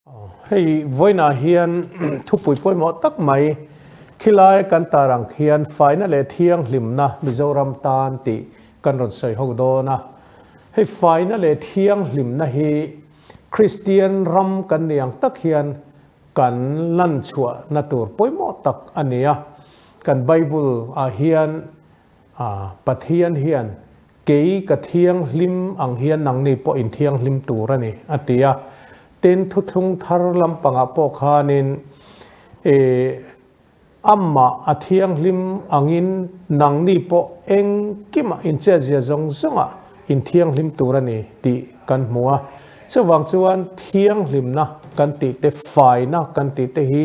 Hei vawiinah hian thupui pawimawh tak mai khilai kan tar ang khian faina leh thianghlimna Mizoram tan tih kan rawn sawi ho dawn a. Hei faina leh thianghlimna hi Kristian ram kan nih ang tak hian kan lan chhuahna tur pawimawh tak a ni a. Kan Bible ah hian Pathian hian Kei ka thianghlim ang hian nangni pawh in thianghlim tur a ni, a ti a. Tin, thuthlung thar lampangah pawh khanin, E, amah a thianghlim angin nangni pawh engkimah in chetzia zawng zawngah in thianghlim tur a ni, tih kan hmu a. Chuvang chuan thianghlimna kan tih te, faina kan tih te hi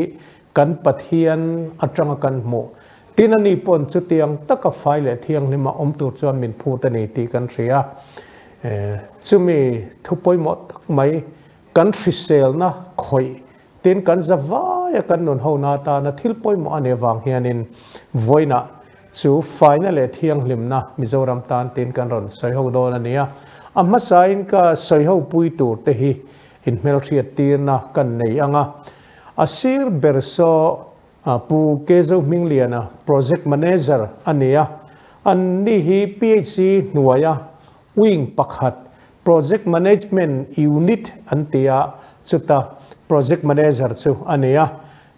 Kan Pathian atanga kan hmuh tin a ni pawn chutiang taka fai leh thianghlima awm tur chuan min phut a ni tih kan hria. Chumi thu pawimawh tak mai kan hriselna khawih tin kan za vaia kan nun hona atana thil pawimawh a nih avang hianin vawiinah chu faina leh thianghlimna Mizoram tan tin kan rawn sawi ho dawn a ni a. A hmasain ka sawi ho pui tur te hi inhmelhriat tirna kan nei ang a. A sir ber saw Pu Kezo Hmingliana Project Manager a ni a, an ni hi PHC hnuaia wing pakhat Project Management Unit an ti a, chuta Project Manager chu a ni a.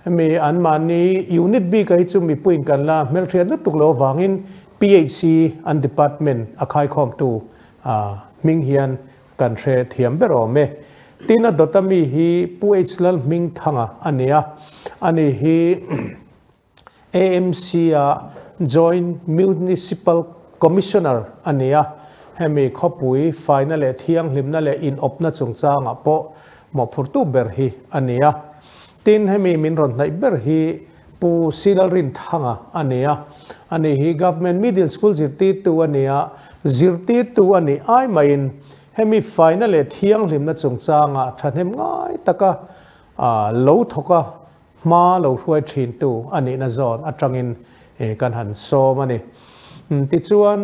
Hemi anmahni unit bika hi chu mipuiin kan la hmelhriat lutuk lo avangin PHC an department a khaikhawmtu hming hian Kan hre thiam ber awm e. Tin a dawta mi hi Pu H Lalhmingthanga a ni a, ani hi AMC a Joint Municipal Commissioner a ni a, hemi khawpui faina leh thianghlimna leh inawpna chungchangah pawh mawhphurtu ber hi a ni a. Tin hemi min rawn hnaih ber hi Pu Silalrinthanga a ni a, ani hi Government Middle School zirtirtu a ni a, zirtirtu a nih ai maiin hemi faina leh thianghlimna chungchanga thahnem ngai taka lo thawk a, hma lo hruai thintu a nihna zawn atangin kan han sawm a ni. Tichuan.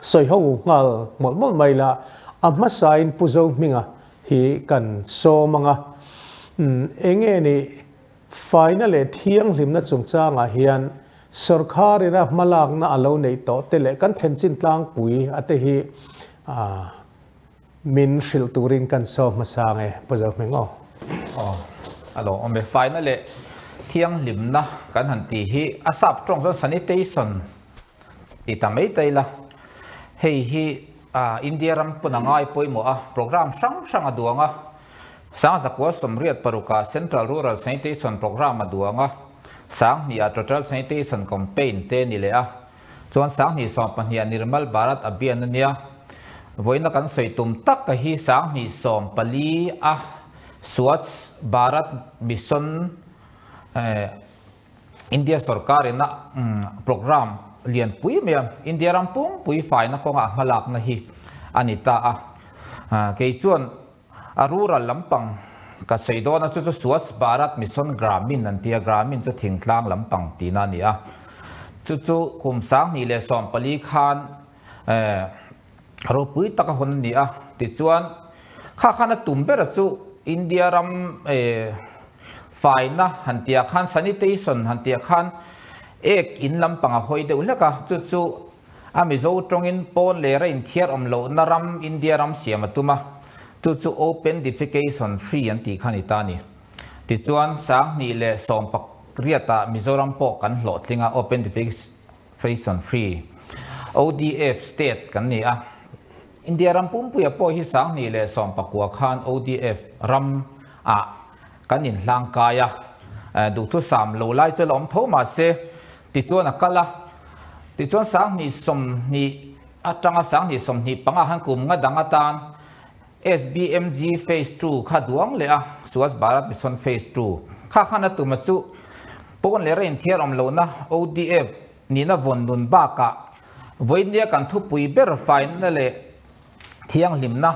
Sawi ho nghal mawlh mawlh mai la, a hmasain Pu Zohminga hi kan sawm ang a. Enge ni faina leh thianghlimna chungchangah hian sawrkharina hmalakna a lo neih tawh te leh kan thlen chin tlangpui a te hi min hrilh turin kan sawm hmasa ang e Pu Zohming aw. Aw, a lo awm e. Faina leh thianghlimna kan han tih hi a sap tawng chuan sanitation Ti ta mai ta ila, hei hi India ram pawn a ngai pawimawh a, program hrang hrang a duang a, Sangzakua 86 ah Central Rural Sanitation Programme a duang a, 2000 ah Total Sanitation Campaign te ni leh a, chuan 2012 ah Nirmal Bharat Abhiyan a nia. Vawiina kan sawi tum tak ka hi 2014 a Swachh Bharat Mission India sorkar ina program lian pui mai a, India ram pumpui faina kawnga a hmalakna hi a ni ta a. Kei chuan a rural lampang ka sawi dawn a, chu chu Swachh Bharat Mission Gramin an ti a, Gramin chu thingtlang lampang tihna a ni a. Chu chu kum 2014 khan ropui taka hawn a ni a, tichuan kha khan a tum ber chu India ram faina han tih ah khan sanitation han tih ah khan ek in lampang a hawi deuh hlek a, chu chu a Mizo tawngin pawn leh rain thiar awm lohna ram India ram siam a tum a, chu chu open defecation free an tih kha a ni ta a ni. Tichuan 2018 ah Mizoram pawh kan hlawhtling a open defecation Fashion Free, ODF, State kan ni a. India ram pumpuia pawh hi 2019 khan ODF ram ah kan inhlang kai a. Duhthusam lo lai chu la awm tho mah se, tichuan a kal a. Tichuan 2020 atanga 2025 khan kum nga dang atan SBMG Phase ii kha duang leh a, Swachh Bharat Mission Phase ii kha khan a tuma chu pawn leh rain thiar awm lohna ODF nihna vawn nun bakah vawinia kan thupui ber faina leh thianghlimna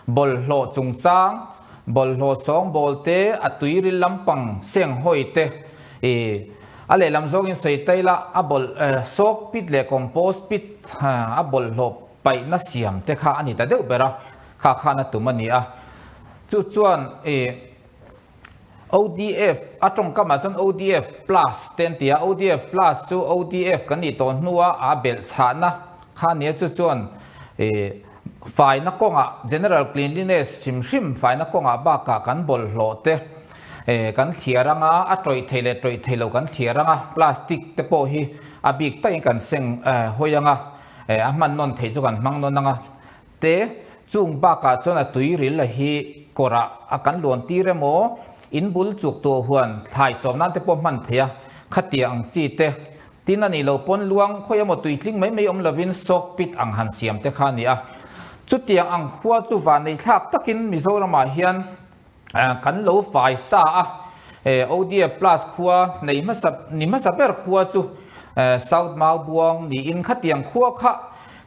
bawlhhlawh chungchang, bawlhhlawh sawngbawl te, a tuiril lampang senghawi te i a lehlam zawngin sawi ta ila a bawlh soak pit leh compost pit a bawlhhlawh paihna siam te kha a ni ta deuh ber a, kha khan a tum a ni a. Chu chuan i ODF a tawngkamah chuan ODF plus te an ti a, ODF plus chu ODF kan nih tawh hnua a belh chhahna kha nia chu chuan ih faina kawngah general cleanliness hrim hrim faina kawngah bakah kan bawlhhlawh te ih kan thliar anga a tawih thei leh tawih thei lo kan thliar anga plastic te pawh hi a bik takin kan seng hawi anga a hman nawn theih chu kan hmang nawn anga Te, chung bakah chuan a tui ril a hi kawrah a kan luan tir emaw, in bul chuk tuah huan thlai chawm nan te pawh hman thei a, khatiang ang chi te. Tin a nih loh pawn luang khawi emaw tui tling mai mai awm lovin soak pit ang han siam te kha a ni a. Chutiang ang khua chu vanei thlak takin Mizoramah hian kan lo fai sa a, Odia Plus khua nei hmasa ni hmasa ber khua chu South Maubuang niin khatiang khua kha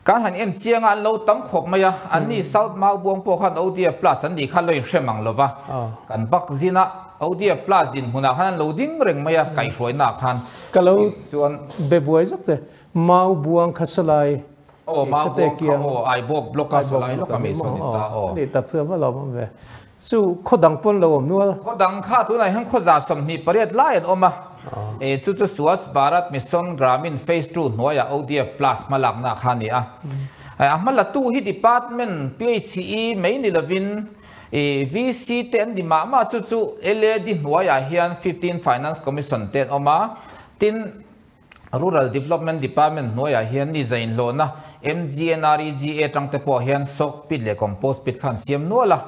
kan han en chiang a an lo tam khawp mai a, an ni South Maubuang pawh khan Odia Plus an nih kha lo inhrem ang lova, kan vak zin a Odia Plus dinhmunah khan an lo ding reng mai a kaihhruainaah khan Ka lo chuan be buai zak che Maubuang kha salai Aw Maubuang kha aw Aibawk block a salai lawk a mi sawn in ta aw. Ani tak chu a va lawm awm ve. Chu khaw dang pawn lo awm nual. Khaw dang kha tunah hian khaw 28 lai an awm a. E chu chu Swachh Bharat Mission Gramin Phase 2 hnuaiah ODF Plus hmalakna kha a ni a. A hmalatu hi Department PHE mai ni lovin e VC te an ni mah mah chu chu LAD hnuaiah hian 15 Finance Commission te an awm a. Tin Rural Development Department hnuaiah hian ni zainhlawhna MGNREGA atang te pawh hian soak pit leh compost pit kha an siam nual a.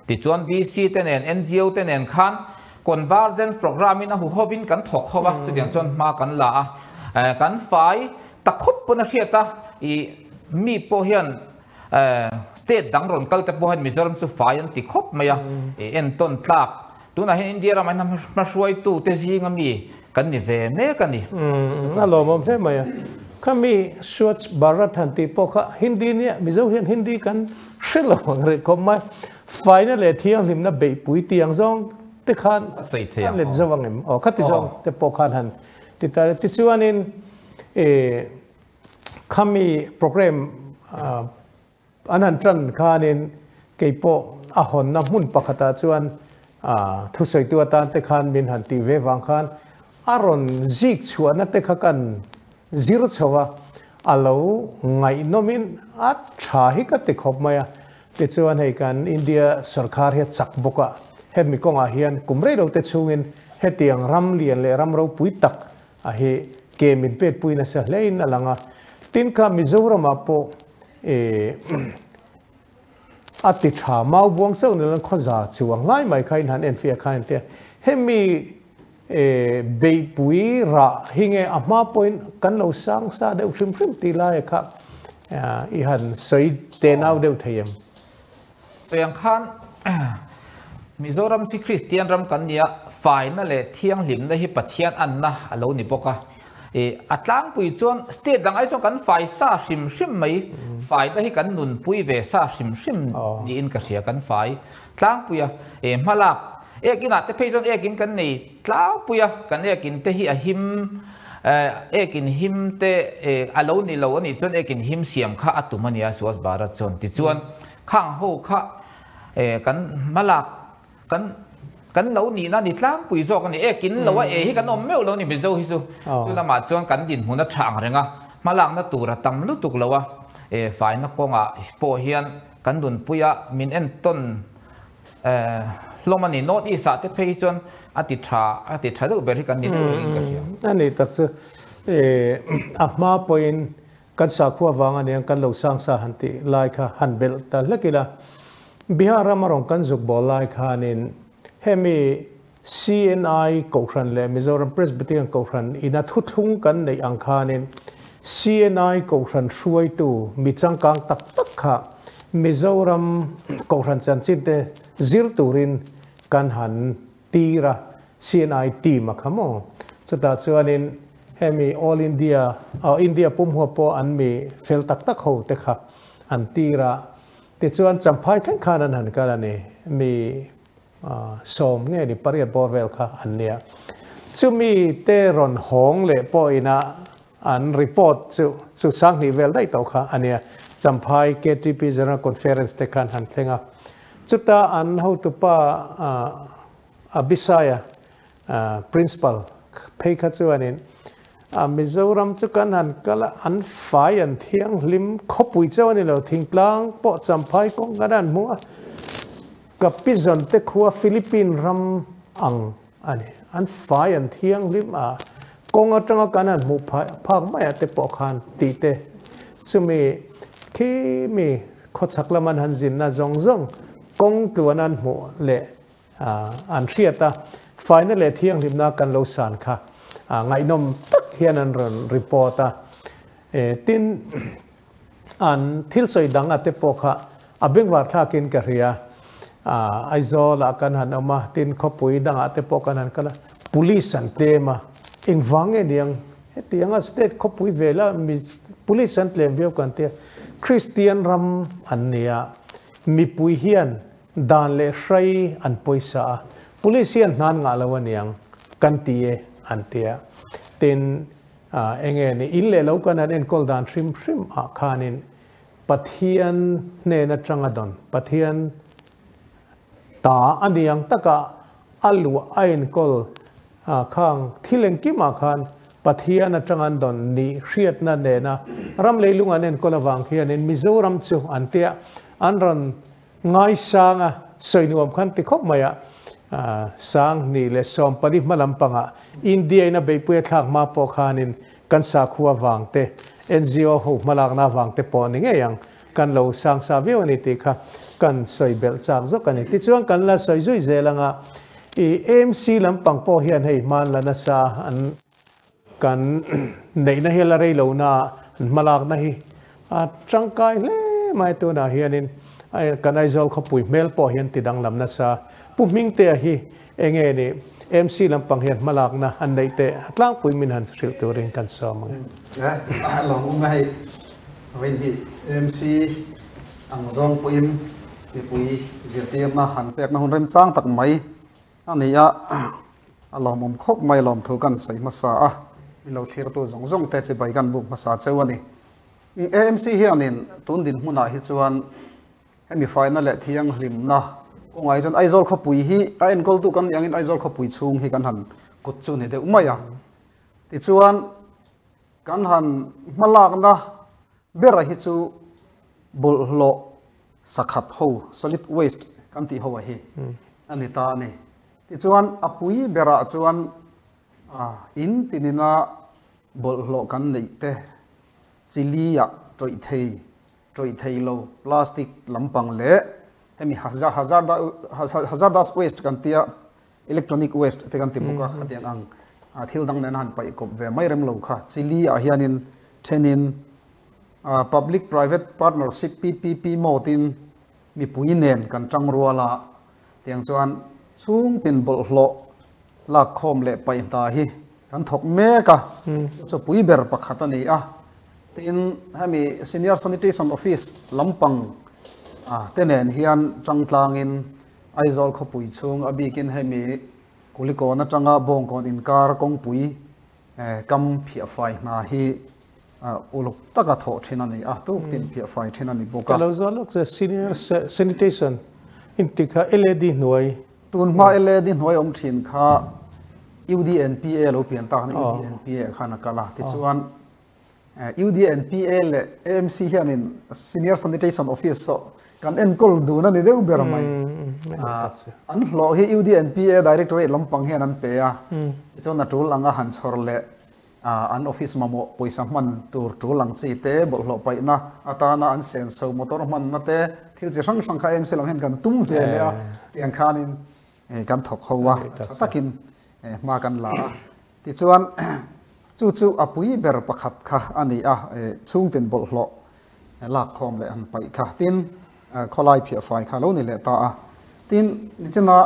Tichuan VC te nen NGO te nen khan convergence programme in a huhovin kan thawk ho a, chutiang chuan hma kan la a. Kan fai ta khawp pawn a hriat a, ih mi pawh hian state dang rawn kal te pawh hian Mizoram chu fai an ti khawp mai a, ih entawn tlak Tunah hian India ramah hian hmahruaitu te zinga mi kan ni ve mek a ni. A lawmawm hle mai a. Khami Swachh Bharat han tih pawh kha Hindi nia Mizo hian Hindi kan hre lo ang rih khawp mai. Faina leh thianghlimna beihpui tih ang zawng te khan a let zo ang em? Aw khati zawng te pawh khan han ti ta ila. Tichuanin khami programme An han tan khanin kei pawh a hawnna hmun pakhatah chuan thusawitu atan te khan min han tih ve vang khan a rawn zik chhuahna te kha kan zir chho a, a lo ngaihnawmin a tha hi ka ti khawp mai a. Tichuan hei kan India sorkar hi a chak bawk a, hemi kawngah hian kum rei lo te chhungin hetiang ram lian leh ram ropui tak a hi ke min pek pui nasa hlein a lang a. Tin kha Mizoramah pawh a ti tha mau buang chauh ni lo khawza chuang lai mai kha in han enfiah khan in tia hemi beihpui rah hi nge a hma pawhin kan lo sang sa deuh hrim hrim tih lai kha i han sawi tenau deuh thei em? Sawi ang khan Mizoram hi Kristian ram kan nia, faina leh thianghlimna hi Pathian anna a lo ni bawk a. Ih, a tlangpui chuan state dang ai chuan kan fai sa hrim hrim mai, faina hi kan nunpui ve sa hrim hrim niin ka hria kan fai tlangpui a. Ih, hmalak ek inah te phei chuan ek in kan nei tlangpui a, kan ek in te hi a him, ek in him te a lo ni lo a nih chuan ek in him siam kha a tum a nia Swachh Bharat chuan tichuan Khang ho kha kan hmalak kan kan lo nihna ni tlangpui zawk a ni. E kin lo a e hi kan awm meuh lo ni Mizo hi chu. Chu lamah chuan kan dinhmun a tha ang reng a, hmalakna tur a tam lutuk lo a. E faina kawngah pawh hian kan nunpui a min entawn hlawm a ni. North East ah te phei hi chuan a ti tha a ti tha deuh ber hi kan ni deuh rengin ka hria. A ni tak chu e a hma pawhin Kan sakhua vang a nia kan lo sang sa han tih lai kha han belh ta hlek ila. Bihar rama rawn kan zuk bawl lai khanin hemi CNI Kohhran leh Mizoram Presbyterian Kohhran ina thuthlung kan neih ang khanin CNI Kohhran hruaitu mi changkang tak tak kha Mizoram Kohhran chanchin te zir turin kan han tir a, CNI team a kha maw? Chutah chuanin hemi All India, aw India pumhua pawh an mi fel tak tak ho te kha an tir a, tichuan Champhai thleng khan an han kal a ni, mi sawm nge ni pariat bawr vel kha an nia. Chumi te rawn hawng leh pawhina an report chu chu sanghnih vel daih tawh kha a nia. Champhai KTP General Conference te khan han thleng a, Chuta an hotupa Abisai-a Principal phei kha chuanin Mizoram chu kan han kal a, an fai an thianghlim khawpui chauh a ni lo, thingtlang pawh Champhai kawng kan han hmu a, ka pi zawn te khua Philippine ram ang a ni, an fai an thianghlim a, kawng atanga kan han hmuh phak maiah te pawh khan tih te chumi khi mi khawchhak lam an han zinna zawng zawng kawng tluan an hmuh leh an hriat a, faina leh thianghlimna kan lo san kha ngaihnawm tak hian an rawn report a. Tin, an thil sawi dang a te pawh kha a bengvar thlakin ka hria. Aizawlah kan han awm a, tin khawpui dangah te pawh kan han kal a, police an tlem a, engvang nge niang hetianga state khawpui vela mi police an tlem viau kan tia, Kristian ram an nia, mipui hian Dan leh hrai an pawisa a, police hian hnan ngah lo aniang kan ti e an tia. Tin, enge ni in leh lo kan han enkawl dan hrim hrim ah khanin Pathian hnen atanga dawn, Pathian ta aniang taka a luah a enkawl khang thil engkim ah khan Pathian atanga an dawn ni hriatna nena ram leilung an enkawl avang hianin Mizoram chu an tia an rawn Ngaisanga sawi nuam khan ti khawp mai a, 2014 hma lampangah India in a beihpui a thlak hma pawh khanin kan sakhua vang te, NGO ho hmalakna vang te pawh ni ngei ang, kan lo sang sa viau a ni tih kha kan sawi belh chak zawk a ni. Tichuan kan la sawi zui zel anga i AMC lampang pawh hian hei hman la nasa an Kan neihna hi a la rei lo na an hmalakna hi a tangkai hle mai tunah hianin kan Aizawl khawpui hmel pawh hian ti danglam nasa. Pu Hmingtea hi enge ni MC lampang hian hmalakna an neih teh a tlangpui min han hrilh turin kan sawm ang e. A lawm awm a hei vawiin hi MC ang zawng pawhin mipui zirtirna han pekna hun remchang tak mai A ni a, a lawmawm khawp mai lawmthu kan sawi hmasa a, min lo thlirtu zawng zawng te chibai kan buk hmasa cheu a ni. AMC hianin tun dinhmunah hi chuan hemi faina leh thianghlimna kawngah hi chuan Aizawl khawpui hi a enkawltu kan nih angin Aizawl khawpui chhung hi kan han kut chu ni deuh mai a. Tichuan kan han hmalakna bera hi chu bawlhhlawh Sakhat ho, solid waste, kan tih ho a hi a ni ta a ni. Tichuan a pui berah chuan in tinina bawlhhlawh kan neih te, chili ah tawih thei, tawih thei lo, plastic lampang leh hemi hazardous waste kan tia electronic waste te kan ti bawk a, khatiang ang thil dang nena han paih kawp ve mai rem lo kha chili ah hianin thenin Public Private Partnership, PPP, mode in mipui nen kan tang rual a, tiang chuan chhungtin bawlhhlawh lakkhawm leh paih hna hi kan thawk mek a, chu chu pui ber pakhat a ni a. Tin, hemi Senior Sanitation Office lampang te nen hian tangtlangin Aizawl khawpui chhung a bikin hemi Kulikawn atanga Bawngkawn inkar kawngpui kam phiahfai hna hi uluk taka thawh thin a ni a, tuk tin phiahfai thin a ni bawk a. Ka lo zawh lawk che, Senior Sanitation inti kha LAD hnuai. Tun hma LAD hnuai awm thin kha UDNPA lo pian tak a ni, UDNPA khan a kal a, tichuan UDNPA leh AMC hianin Senior Sanitation Office saw kan enkawl dun a ni deuh ber mai. An hlawh hi UDNPA Directorate lampang hian an pe a, tichuan a tul anga han chhawr leh an office mamawh pawisa hman tur tul ang chi te, bawlhhlawh paihna atana an senso motor hmanna te, thil chi hrang hrang kha AMC lam hian kan tum ve leh a, tiang khanin kan thawk ho a, tha takin hma kan la a. Tichuan, chu chu a pui ber pakhat kha a ni a, chhungtin bawlhhlawh lakkhawm leh han paih kha. Tin, khawlai phiahfai kha lo ni leh ta a. Tin, nichina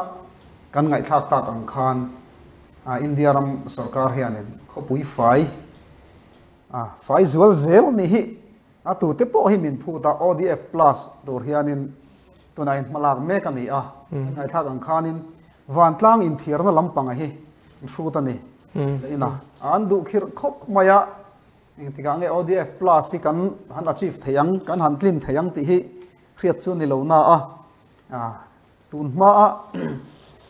kan ngaihthlak tak ang khan India ram sorkar hianin khawpui fai, fai zual zel nih hi a tute pawh hi min phut a, ODF plus tur hianin tunah in hmalak mek a ni a. Kan ngaihthlak ang khanin vantlang inthiarna lampanga hi hrut a ni leh ina an duh khirh khawp mai a, engtikah nge ODF plus hi kan han achieve thei ang, kan han tlin thei ang tih hi hriat chu ni lo na a, tun hma a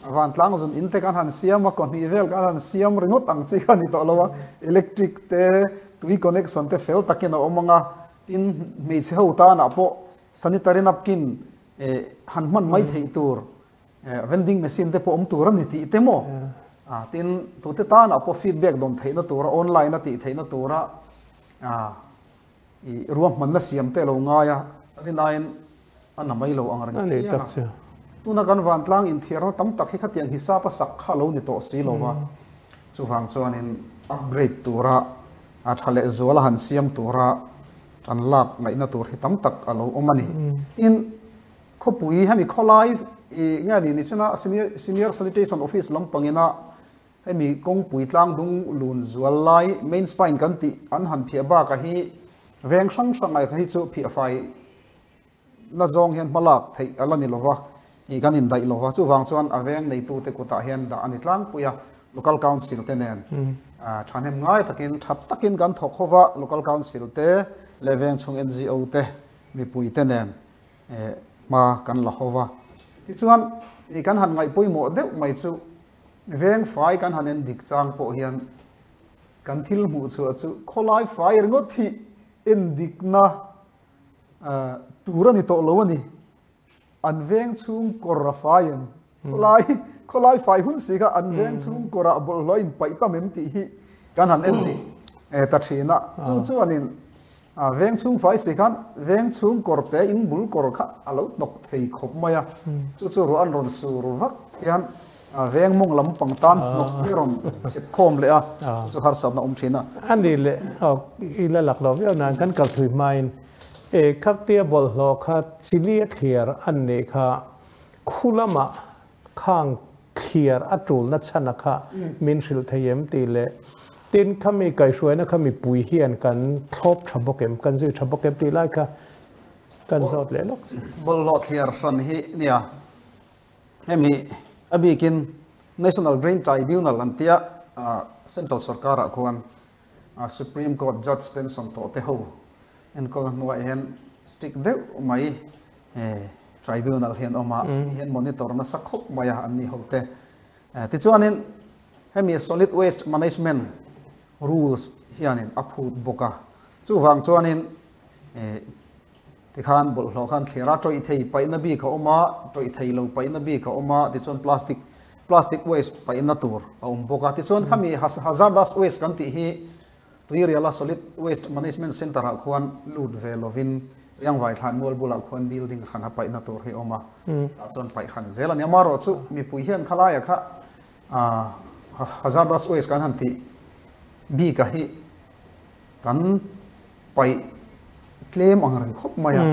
Vantlang zun in te kan han siam a, kaw hnih vel kan han siam ringawt ang chi kha a ni tawh lo a, electric te, tui connection te fel takin a awm ang a, tin hmeichhe ho tanah pawh sanitary napkin han hman mai theih tur vending machine te pawh awm tur a ni tih te maw? Tin tute tanah pawh feedback dawn theihna tura online a tih theihna tura i ruahmanna siam te lo ngai a, rinaiin a na mai lo ang reng phian a. Tuna kan vantlang inthiarna tam tak hi khatiang hisap a sak kha lo ni tawh si lo va, chuvang chuanin upgrade tura a tha leh zuala han siam tura tan lak ngaihna tur hi tam tak a lo awm a ni. Tin, khawpui hemi khawlai i nge ni ni chuna Senior Sanitation Office lampangina Hemi kawngpui tlangdung lun zual lai, main spine kan tih an han phiah bakah hi veng hrang hrang ah hi chu phiah fai na zawng hian hma lak theih a la ni lova, ih kan indaih lova, chuvang chuan a veng neitute kutah hian dah a ni tlangpui a, Local Council te nen thahnem ngai takin tha takin kan thawk ho va, Local Council te leh veng chhung NGO te mipui te nen hma kan la ho va. Tichuan ih kan han ngaih pawimawh deuh mai chu Veng fai kan han en dik chang pawh hian kan thil hmuh chhuah chu khawlai fai ringawt hi en dikna tur a ni tawh lo a ni. An veng chhung kawr a fai em? Khawlai khawlai fai hun si kha an veng chhung kawrah bawlhhlawh a inpaih tam em tih hi kan han en dik ta thin a. Chu chuanin veng chhung fai si khan veng chhung kawr te in bul kawr kha a lo hnawk thei khawp mai a. Chu chu ruah an rawn sur vak hian veng mawng lam pang tan hnawk hi a rawn chep khawm leh a, chu chu harsatna awm thin a. A ni leh i la lak loh viau nan kan kal thui hmain e khatia bawlhhlawh kha chili a thliar an nih kha khu lamah khang thliar a tulna chhana kha min hrilh thei em tih leh tin khami kaihhruaina kha mipui hian kan thlawp tha bawk em, kan zui tha bawk em tih lai kha kan zawt leh lawk che. Bawlhhlawh thliar hran hi nia hemi a bikin National Green Tribunal an tia Central sorkarah khuan Supreme Court Judge pension tawh te ho enkawl hnuaiah hian strict deuh mai Tribunal hi an awm a, mi hian monitor nasa khawp mai a an ni ho te. Tichuanin hemi Solid Waste Management Rules hianin a phut bawk a, chuvang chuanin tikhan bawlhhlawh khan thlir a, tawih thei paihna bik a awm a, tawih thei lo paihna bik a awm a, tichuan plastic plastic waste paihna tur a awm bawk a. Tichuan khami hazardous waste kan tih hi Tuiriala Solid Waste Management Centre ah khuan lut ve lovin Riangvai thlan mual bulah khuan building hran a paihna tur hi a awm a, tah chuan paih hran zel a ni. Amaherawhchu mipui hian khalaia kha hazardous waste kan han tih bik a hi kan paih tlem ang reng khawp mai a,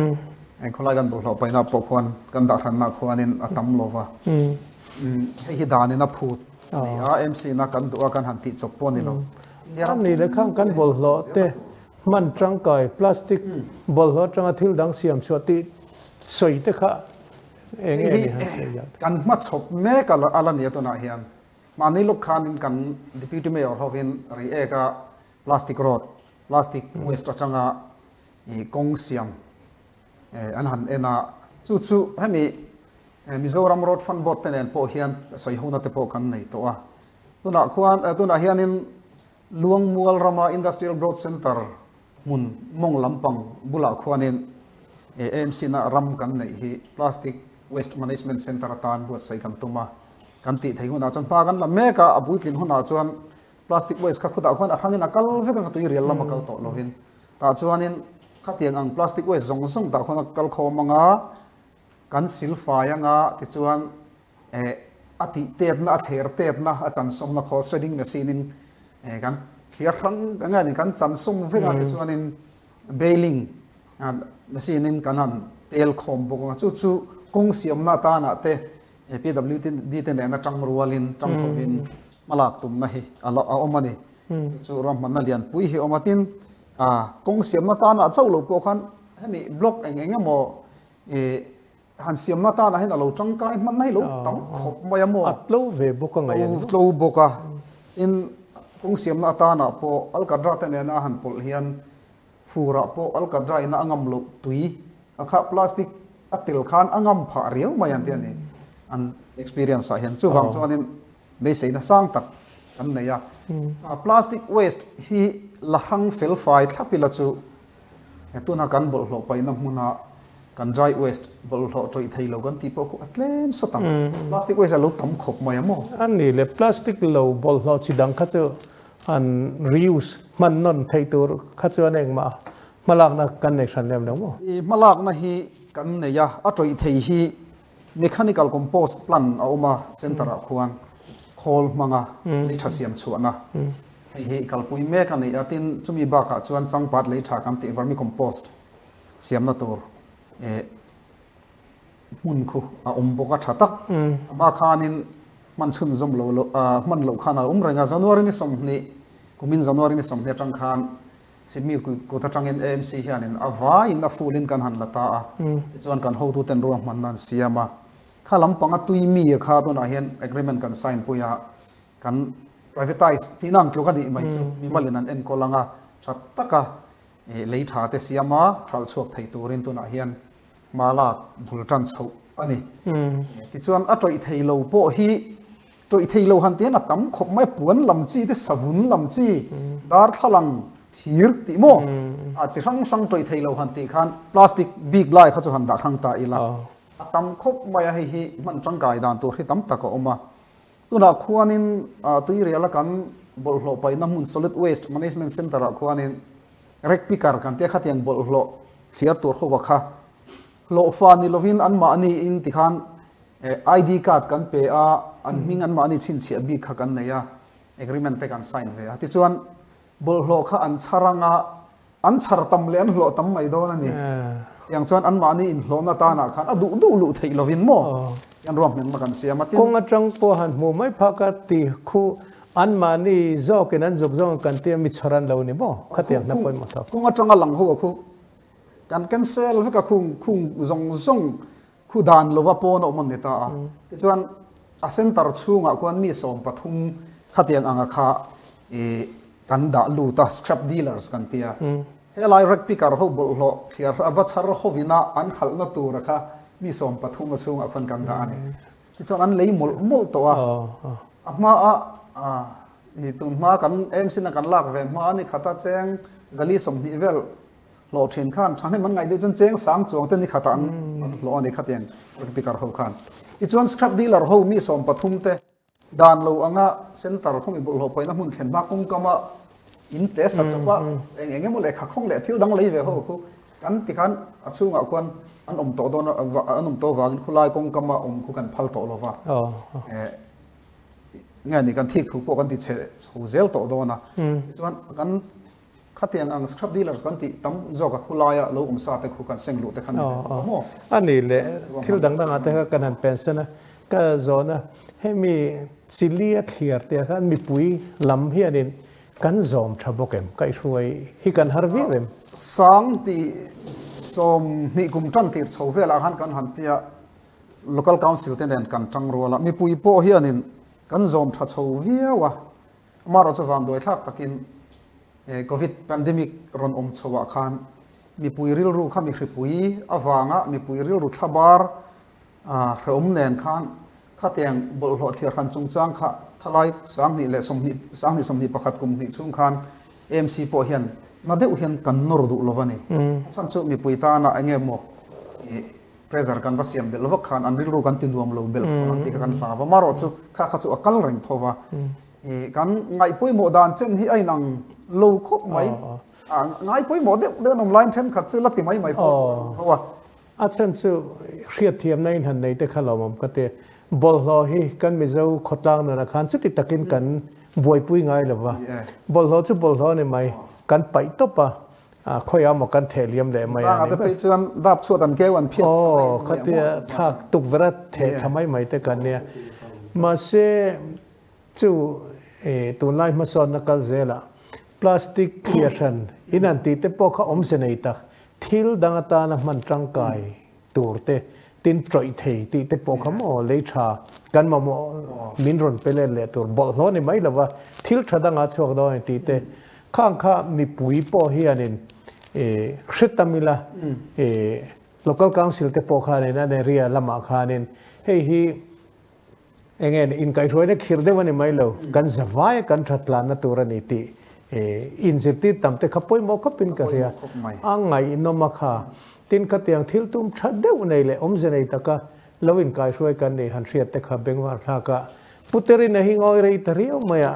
eng khawlai kan bawlhhlawh paihna pawh khuan kan dah hranna khuanin a tam lo va, hei hi danin a phut a ni a, MC na kan duh a kan han tih chawp pawh a ni lo. A nih leh khan kan bawlhhlawh te hman tangkai plastic bawlhhlawh atanga thil dang siam chhuah tih sawi te kha eng nge ni han sawi ang? Kan hmachhawp mek a la ni a tunah hian mahni lawk khanin kan Deputy Mayor hovin Reiek a plastic road Plastic waste atanga ih kawng siam an han en a, chu chu hemi Mizoram Road Fund Board te nen pawh hian sawihona te pawh kan nei tawh a. Tunah khuan tunah hianin Luangmual rama Industrial Growth Centre hmun mawng lampang bulah khuanin AMC na ram kan neih hi Plastic Waste Management Centre atan buatsaih kan tum a, kan tih theih hunah chuan hma kan la mek a, a puitlin hunah chuan Plastic waste kha khutah khuan a hrangin a kal vek a, tui rial lam a kal tawh lovin. Tah chuanin khatiang ang plastic waste zawng zawng tah khuan a kal khawm ang a, kan sil fai ang a, tichuan eh a tih tetna, a thler tetna, a chansawmna khaw shredding machine in eh kan thliar hrang ang a ni, kan chansawm vek a, tichuanin baling machine in kan han tel khawm bawk ang a, chu chu kawng siamna atanah te PWD te nena tang rualin, tang hovin hmalak tumna hi a la a awm a ni. Chu chu ruahmanna lianpui hi a awm a, tin kawng siamna tanah chauh loh pawh khan hemi block eng eng emaw ih han siamna tanah hian a lo tangkai hmanna hi lo tam khawp mai a maw? A tlo ve bawk a ngaih a ni. A tlo bawk a, tin kawng siamna atanah pawh Alkadra te nena a han pawlh hian furah pawh Alkadra ina a ngam loh tui a kha plastic a tel khan a ngam phah riau mai an ti a ni. An experience ah hian chuvang chuanin beiseina sang tak kan nei a. Plastic waste hi la hrang fel fai thlap ila chu tuna kan bawlhhlawh paihna hmuna kan dry waste bawlhhlawh tawih thei lo kan tih pawh khu a tlem sawt ang. Plastic waste a lo tam khawp mai a maw? A ni le, plastic lo bawlhhlawh chi dang kha chu an reuse hman nawn theih tur kha chuan engmah hmalakna kan nei hran lem lo maw? I hmalakna hi kan nei a, a tawih thei hi Mechanical compost plant a awm a, center ah khuan khawl hmanga lei tha siam chhuahna hei hi kalpui mek a ni a, tin chumi bakah chuan changpat lei tha kan tih vermicompost siamna tur eh hmun khu a awm bawk a tha tak. Amah khanin hman chhunzawm lo lo hman loh khan a awm reng a, January ni 20 kumin January ni 20 atang khan Simi kut atangin AMC hianin a vaiin a full-in kan han la ta a, tichuan kan hotuten ruahmanna an siam a. Kha lampanga tui mi kha tunah hian agreement kan sign pui a, kan privatise tihna ang tluk a nih mai chu mimalin an enkawl ang a, tha taka lei tha te siam a, hralh chhuak thei turin tunah hian hma lak bul tan chhoh a ni. Tichuan a tawih thei lo pawh hi Tawih thei lo han tian a tam khawp mai, puan lam chi te, savun lam chi, darthlalang thir tih maw? A chi hrang hrang tawih thei lo han tih khan plastic bik lai kha chu han dah hrang ta ila. A tam khawp mai a, hei hi hman tangkai dan tur hi tam tak a awm a. Tunah khuanin tuiriala kan bawlhhlawh paihna hmun Solid Waste Management Centre ah khuanin rag picker kan tia khatiang bawlhhlawh thliar tur ho kha hlawhfa ni lovin anmahni in tikhan ID card kan pe a, an hming anmahni chhinchhiah bik kha kan nei a, agreement te kan sign ve a. Tichuan, bawlhhlawh kha an chhar anga an chhar tam leh an hlawh tam mai dawn a ni. Tiang chuan anmahni inhlawhna tanah khan a duh duh luh theih lovin maw an ruahmanna kan siam a. Tin. Kawng atang pawh han hmuh mai phak a ti khu anmahni zawkin an zuk zawng kan tia mi chhar an lo ni maw? Khatiang hna pawimawh thawk. Kawng atanga lang ho a khu kan cancel vek a khung khung zawng zawng Khu dan lova pawn a awm an ni ta a. Tichuan a centre chhungah khuan mi 13 khatiang anga kha i kan dah lut a, scrap dealers kan ti a. Helai rag picker ho bawlhhlawh thliar a va chhar hovina an halhna tura kha mi 13 a chhungah khuan kan dah a ni. Tichuan an lei mawlh mawlh tawh a. A hmaa i tun hma kan AMC na kan lak ve hma a ni khata cheng 420 vel Hlawh thin khan thahnem an ngaih deuh chuan cheng sang chuang te ni khatah an an hlawh a ni khatiang rag picker ho khan. Tichuan scrap dealer ho mi 13 te dan lo anga center khawmi bawlhhlawh pawina hmun thlen hma kawngkama in te sa chawpa eng eng emaw lehkha khawng leh thil dang lei ve ho khu kan ti khan a chhungah khuan an awm tawh dawn an awm tawh vangin khulai kawngkama awm khu kan phal tawh lova. Nge ni kan thik thu pawh kan ti chhe chho zel tawh dawn a. Tichuan kan Khatiang ang scrap dealers kan tih tam zawk a khulaia lo awm sa te khu kan seng luh te kha ni ve tawh maw? A ni le, thil dang dangah te kha kan han pension a, ka zawn a, hemi chili a thliar te khan mipui lam hianin kan zawm tha bawk em? Kaihhruai hi kan har viau em? Sang tih 20 kum tan tir chho velah khan kan han tia Local Council te nen kan tang rual a, mipui pawh hianin kan zawm tha chho viau a, Amaherawh chu vanduai thlak takin Covid pandemic rawn awm chhoah khan mipui rilru kha mihripui avanga mipui rilru thlabar hrehawm nen khan khatiang bawlhhlawh thliar hran chungchang kha thalai 20 leh 20 20 21 kum hnih chhung khan AMC pawh hian na deuh hian kan nawr duh lo a ni. A chhan chu mipui tana eng nge maw pressure kan va siam belh vak khan an rilru kan ti nuam lo belh ang tih kha kan hlau a. Amaherawh chu kha kha chu a kal reng tho va. Kan ngaihpawimawh dan chen hi a inang lo khawp mai. Ngaihpawimawh deuh deuh an awm laiin thenkhat chu la ti mai mai pawh tho a. A chhan chu hriatthiamna in han nei te kha lawmawm ka ti. Bawlhhlawh hi kan Mizo khawtlang nunah khan chuti takin kan buaipui ngai lo va. Bawlhhlawh chu bawlhhlawh a ni mai. Kan paih tawp a, khawiah maw kan theh liam leh mai a ni. Tlangah te phei chuan dap chhuat an keu an phiat thla mai mai. Khatia thlak tukverh a theh thla mai mai te kan nia. Mahse Chu tunlai hmasawnna kal zelah plastic thliar hran in an tih te pawh kha awmze nei tak, thil dang atana hman tangkai tur te, tin tawih thei tih te pawh kha maw lei tha kan mamawh min rawn pe let leh tur bawlhhlawh ni mai lova thil tha dangah chhuak dawn a ni tih te khang kha mipui pawh hianin hre tam ila Local Council te pawh khanin an area lamah khanin hei hi. Enge ni inkaihhruaina khirh deuh a ni mai lo, kan zavaia kan that tlanna tur a ni tih inzirtir tam te kha pawimawh khawpin ka hria. A ngaihnawm a kha. Tin khatiang thil tum tha deuh nei leh awmze nei taka lo inkaihhruai kan nih han hriat te kha bengvar thlak a Puterin a hi ngawi rei ta riau mai a.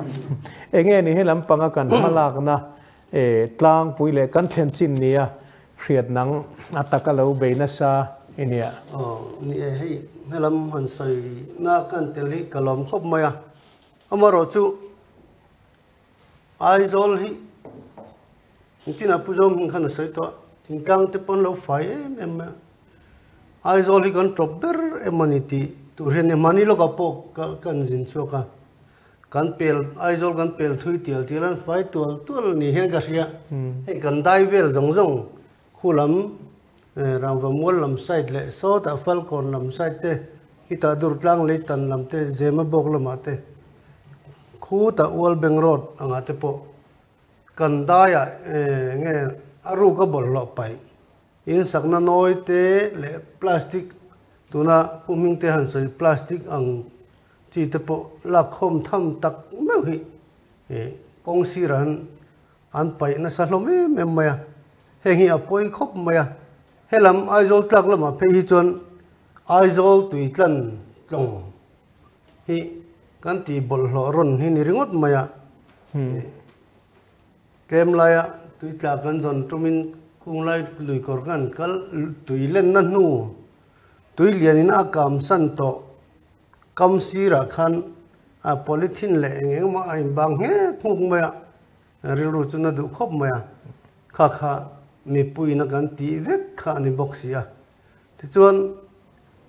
Enge ni he lampanga kan hmalakna tlangpui leh kan thlen chin nia hriat nang a taka lo bei nasa i nia. Aw ni e, hei helam han sawi na kan tel hi ka lawm khawp mai a, amaherawhchu Aizawl hi engtinah Pu Zawm hming khan a sawi tawh a, thingtlang te pawn lo fai em em mai a, Aizawl hi kan tawp ber em a ni tih tur hian mahni lawkah pawh ka inzin chhuak a. Kan pel Aizawl kan pel thui tial tial an fai tual tual ni hian ka hria. Hei kan dai vel zawng zawng khu lam Rangva mual lam side leh sawtah Falkawn lam side te khitah Durtlang Leitan lam te Zemabawk lamah te khutah Ualbeng road angah te pawh kan daiah nge a ruka bawlhhlawh paih in sakna nawi te leh plastic tuna Pu Hming te han sawi plastic ang Chi te pawh lak khawm tham tak meuh hi kawng sirah hian an paih nasa hlawm em em mai a, heng hi a pawi khawp mai a. Helam Aizawl tlak lamah phei hi chuan Aizawl tui tlan tlawng hi kan tih bawlhhlawh rawn hi ni ringawt mai a. Tlem laia tui tla kan zawn tumin khung lai lui kawr kan kal tui lenna hnu tui lianin a kam san tawh. Kam sirah khan a polythene leh eng eng mah a inbang nghek nghuk mai a, rilru chu na duh khawp mai a, kha kha mipuiin a kan tih vek kha a ni bawk si a. Tichuan,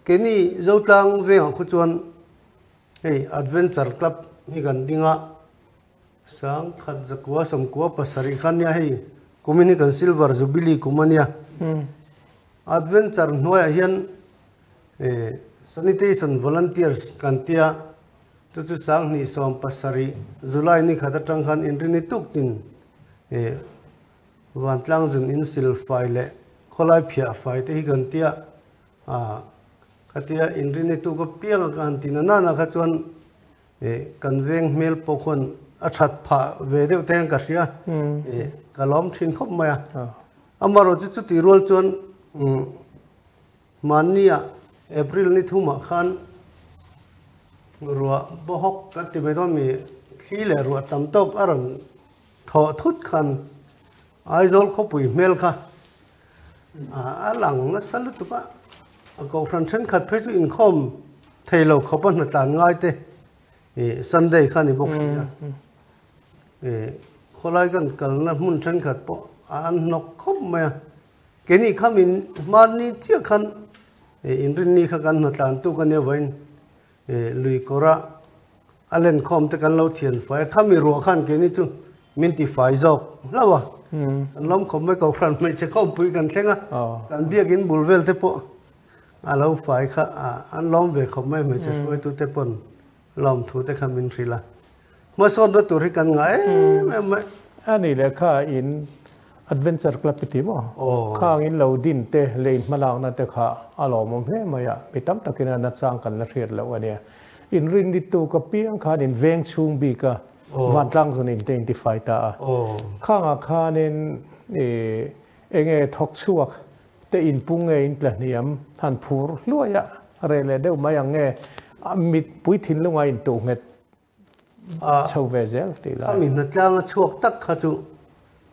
keini Zotlang vengah khu chuan hei Adventure Club hi kan ding a, Sangkhat zakua sawmkua pasarih kha nia hei kumin hi kan Silver Jubilee kum a nia. Adventure hnuaiah hian Sanitation Volunteers kan tia chu chu sanghnih 17 July ni khat atang khan inrini tuk tin vantlang zun in sil fai leh khawlai phiah fai te hi kan tia khatia inrini tuk apianga ka han ti na nana kha chuan Kan veng hmel pawh khuan a that phah ve deuh te hian ka hria. Ka lawm thin khawp mai a. Amaherawh chu chutih rual chuan mahnia April ni thumah khan ruah bawhawk kan ti mai dawn mi thli leh ruah tam tawk a rawn thawh thut khan Aizawl khawpui hmel kha a lang nasa lutuk a, a kohhran thenkhat phei chu inkhawm thei lo khawp a hnatlan ngai te ih Sunday kha a ni bawk si a, ih khawlai kan kalna hmun thenkhat pawh a an hnawk khawp mai a, keini kha min hmanni chiah khan ih inrinni kha kan hnatlan tuk a nia vawiin ih lui kawra A lenkhawm te kan lo thian fai a, khami ruah khan keini chu min ti fai zawk hlauh a. Kan lawm khawp mai kohhran hmeichhe khawmpui kan thleng a, kan biakin bul vel te pawh a lo fai kha an lawm ve khawp mai hmeichhe hruaitu te pawn lawmthu te kha min hrilh a. Hmasawnna tur hi kan ngah em em mai. A nih leh kha in Adventure Club i ti maw? Khang in lo din te leh in hmalakna te kha a lawmawm hle mai a, mi tam takin a nachang kan la hriat loh a nia. In rin ni tuk apiang khan in veng chhung bik a, vantlang zawn in te in tifai ta a. Khangah khanin enge thawk chhuak te in pung nge in tla hniam han phur hluai a, reh leh deuh mai ang nge mit pui thinlunga in tuh nghet chho ve zel tih lai. Khami hnatlanga chhuak tak kha chu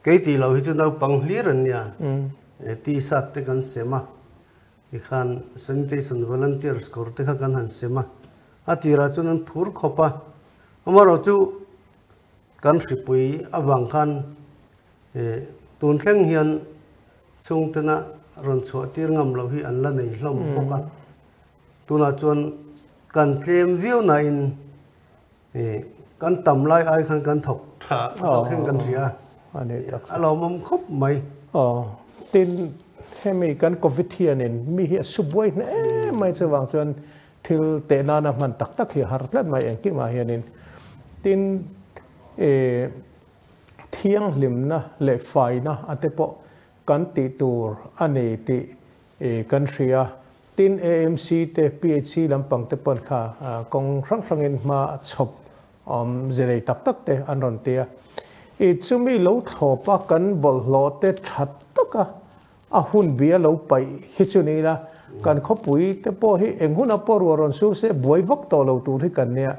kei tih loh hi chu naupang hlir an nia. T-shirt te kan sem a, tikhan sanitation volunteers kawr te kha kan han sem a. A tirah chuan an phur khawp a, amaherawh chu kan hripui avang khan tun thleng hian chhungtena rawn chhuah tir ngam loh hi an la nei hlawm bawk a. Tunah chuan kan tlem viau nain kan tam lai ai khan kan thawk tha zawk hian kan hria a, a lawmawm khawp mai. Aw, tin hemi kan Covid hianin mi hi a su buai hne mai chuvang chuan thil teh nana hman tak tak hi a har tlat mai engkimah hianin. Tin thianghlimna leh faina a te pawh kan tih tur a ni tih kan hria. Tin, AMC te, PHC lampang te pawn kha kawng hrang hrangin hma a chhawp awm ze nei tak tak te an rawn ti a. I chumi lo thlawp a kan bawlhhlawh te tha taka a hun bi a lo paih hi chu ni ila, kan khawpui te pawh hi eng huna pawh ruah rawn sur se buai vak tawh lo tur hi kan nia.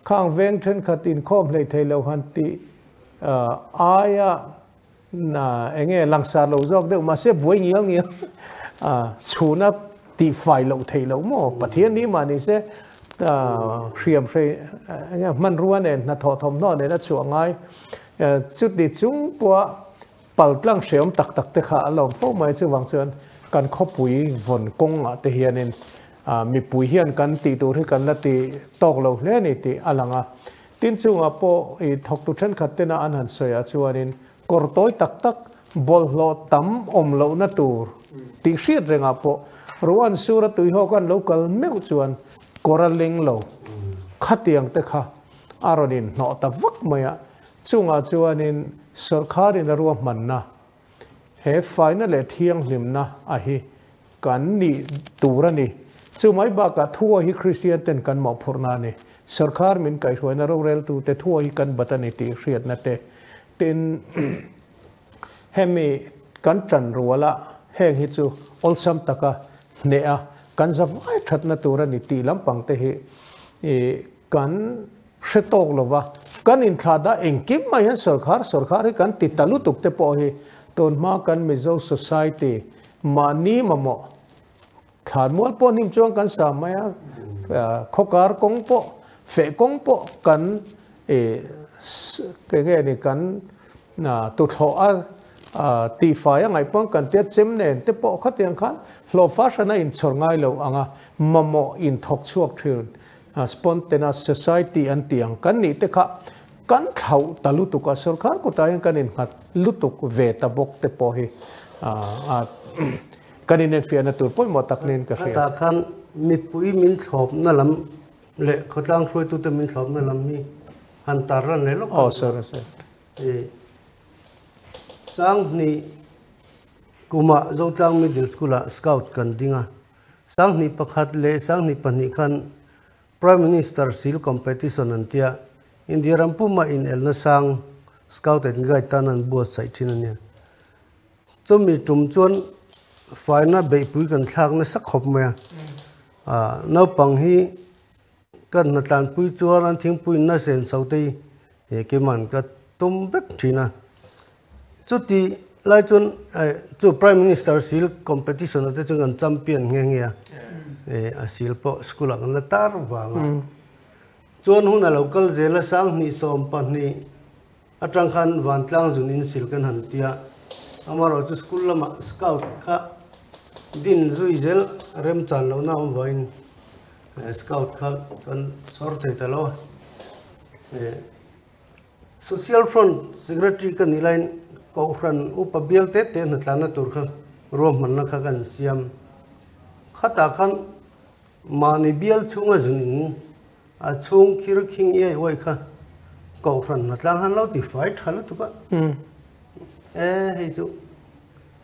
Khang veng thenkhat inkhawm hleih thei lo han tih aia Na enge langsar lo zawk deuh mahse buai ngial ngial a chhuna tih fai loh theih loh maw Pathian ni mah ni se hriam hrei enge hmanrua nen hnathawh thawmhnaw nen a chhuah ngai chuti chung pawha paltlang hreawm tak tak te kha a lawm fo mai chuvang chuan kan khawpui vawn kawngah te hianin mipui hian kan tih tur hi kan la ti tawk lo hle a ni tih a lang a. Tin chungah pawh i thawktu thenkhat tena an han sawi ah chuanin kawr tawi tak tak bawlhhlawh tam awm lohna tur tih hriat rengah pawh Ruan sura tuihawk an lo kal meuh chuan kawr a leng lo khatiang te kha a rawn inhnawh ta vak mai a, chungah chuanin sawrkharin a ruahmanna he faina leh thianghlimna a hi kan nih tur a ni. Chu mai bakah thuawi hi Kristian ten kan mawhphurhna a ni. Sawrkar min kaihhruaina roreltute thuawi hi kan bat a ni tih hriatna te tin hemi kan tan ruala heng hi chu awlsam taka hneh a kan zavai thatna tur a ni tih lampang te hi kan hre tawk lova kan inthlahdah engkim mai hian sawrkhar sawrkhar hi kan ti ta lutuk te pawh hi tunhma kan Mizo society mahni mamawh thlanmual pawh hnim chuan kan sa mai a, khawkar kawng pawh feh kawng pawh kan ih enge ni kan tuthlawh a tihfai a ngaih pawn kan tia chem nen te pawh khatiang khan hlawhfa hrana inchhawr ngai lo anga mamawh inthawk chhuak thin. Spontaneous society an tih ang kan nih te kha kan thlauh ta lutuk a, sorkar kutah hian kan innghat lutuk ve ta bawk te pawh hi kan inenfiahna tur pawimawh tak niin ka hria. Hetah khan mipui min thlawpna lam leh khawtlang hruaitute min thlawpna lam hi han tar ran leh lawk a ni. Sir, sir. Sanghnih kumah Zotlang Middle School-ah Scout kan ding a. 2001 leh 2002 khan Prime Minister Seal Competition an tia, India ram puma inelna sang Scout and Guide tan an buatsaih thin a nia. Chumi tum chuan faina beihpui kan thlak nasa khawp mai a. Naupang hi ka hnatlanpui chuan an thingpui in nasa en so te hi keimahn ka tum vek thin a. Chuti lai chuan chu Prime Minister Seal Competition ah te chuan kan champion nghe nghe a, a seal pawh school ah kan la tar vang a. Chuan hun a lo kal zel a, 2012 atang khan Vantlang zun in seal kan han ti a, amaherawhchu school lamah scout kha din zui zel remchan lohna awm vangin scout kha kan chhawr thei ta lo a. Social Front Secretary ka nih laiin Kohhran upa bial te te hnatlanna tur kha ruahmanna kha kan siam. Khatah khan mahni bial chhunga zun in a chhung khir khing iai uai kha Kohhran hnatlang han lo ti fai tha lutuk a. E hei chu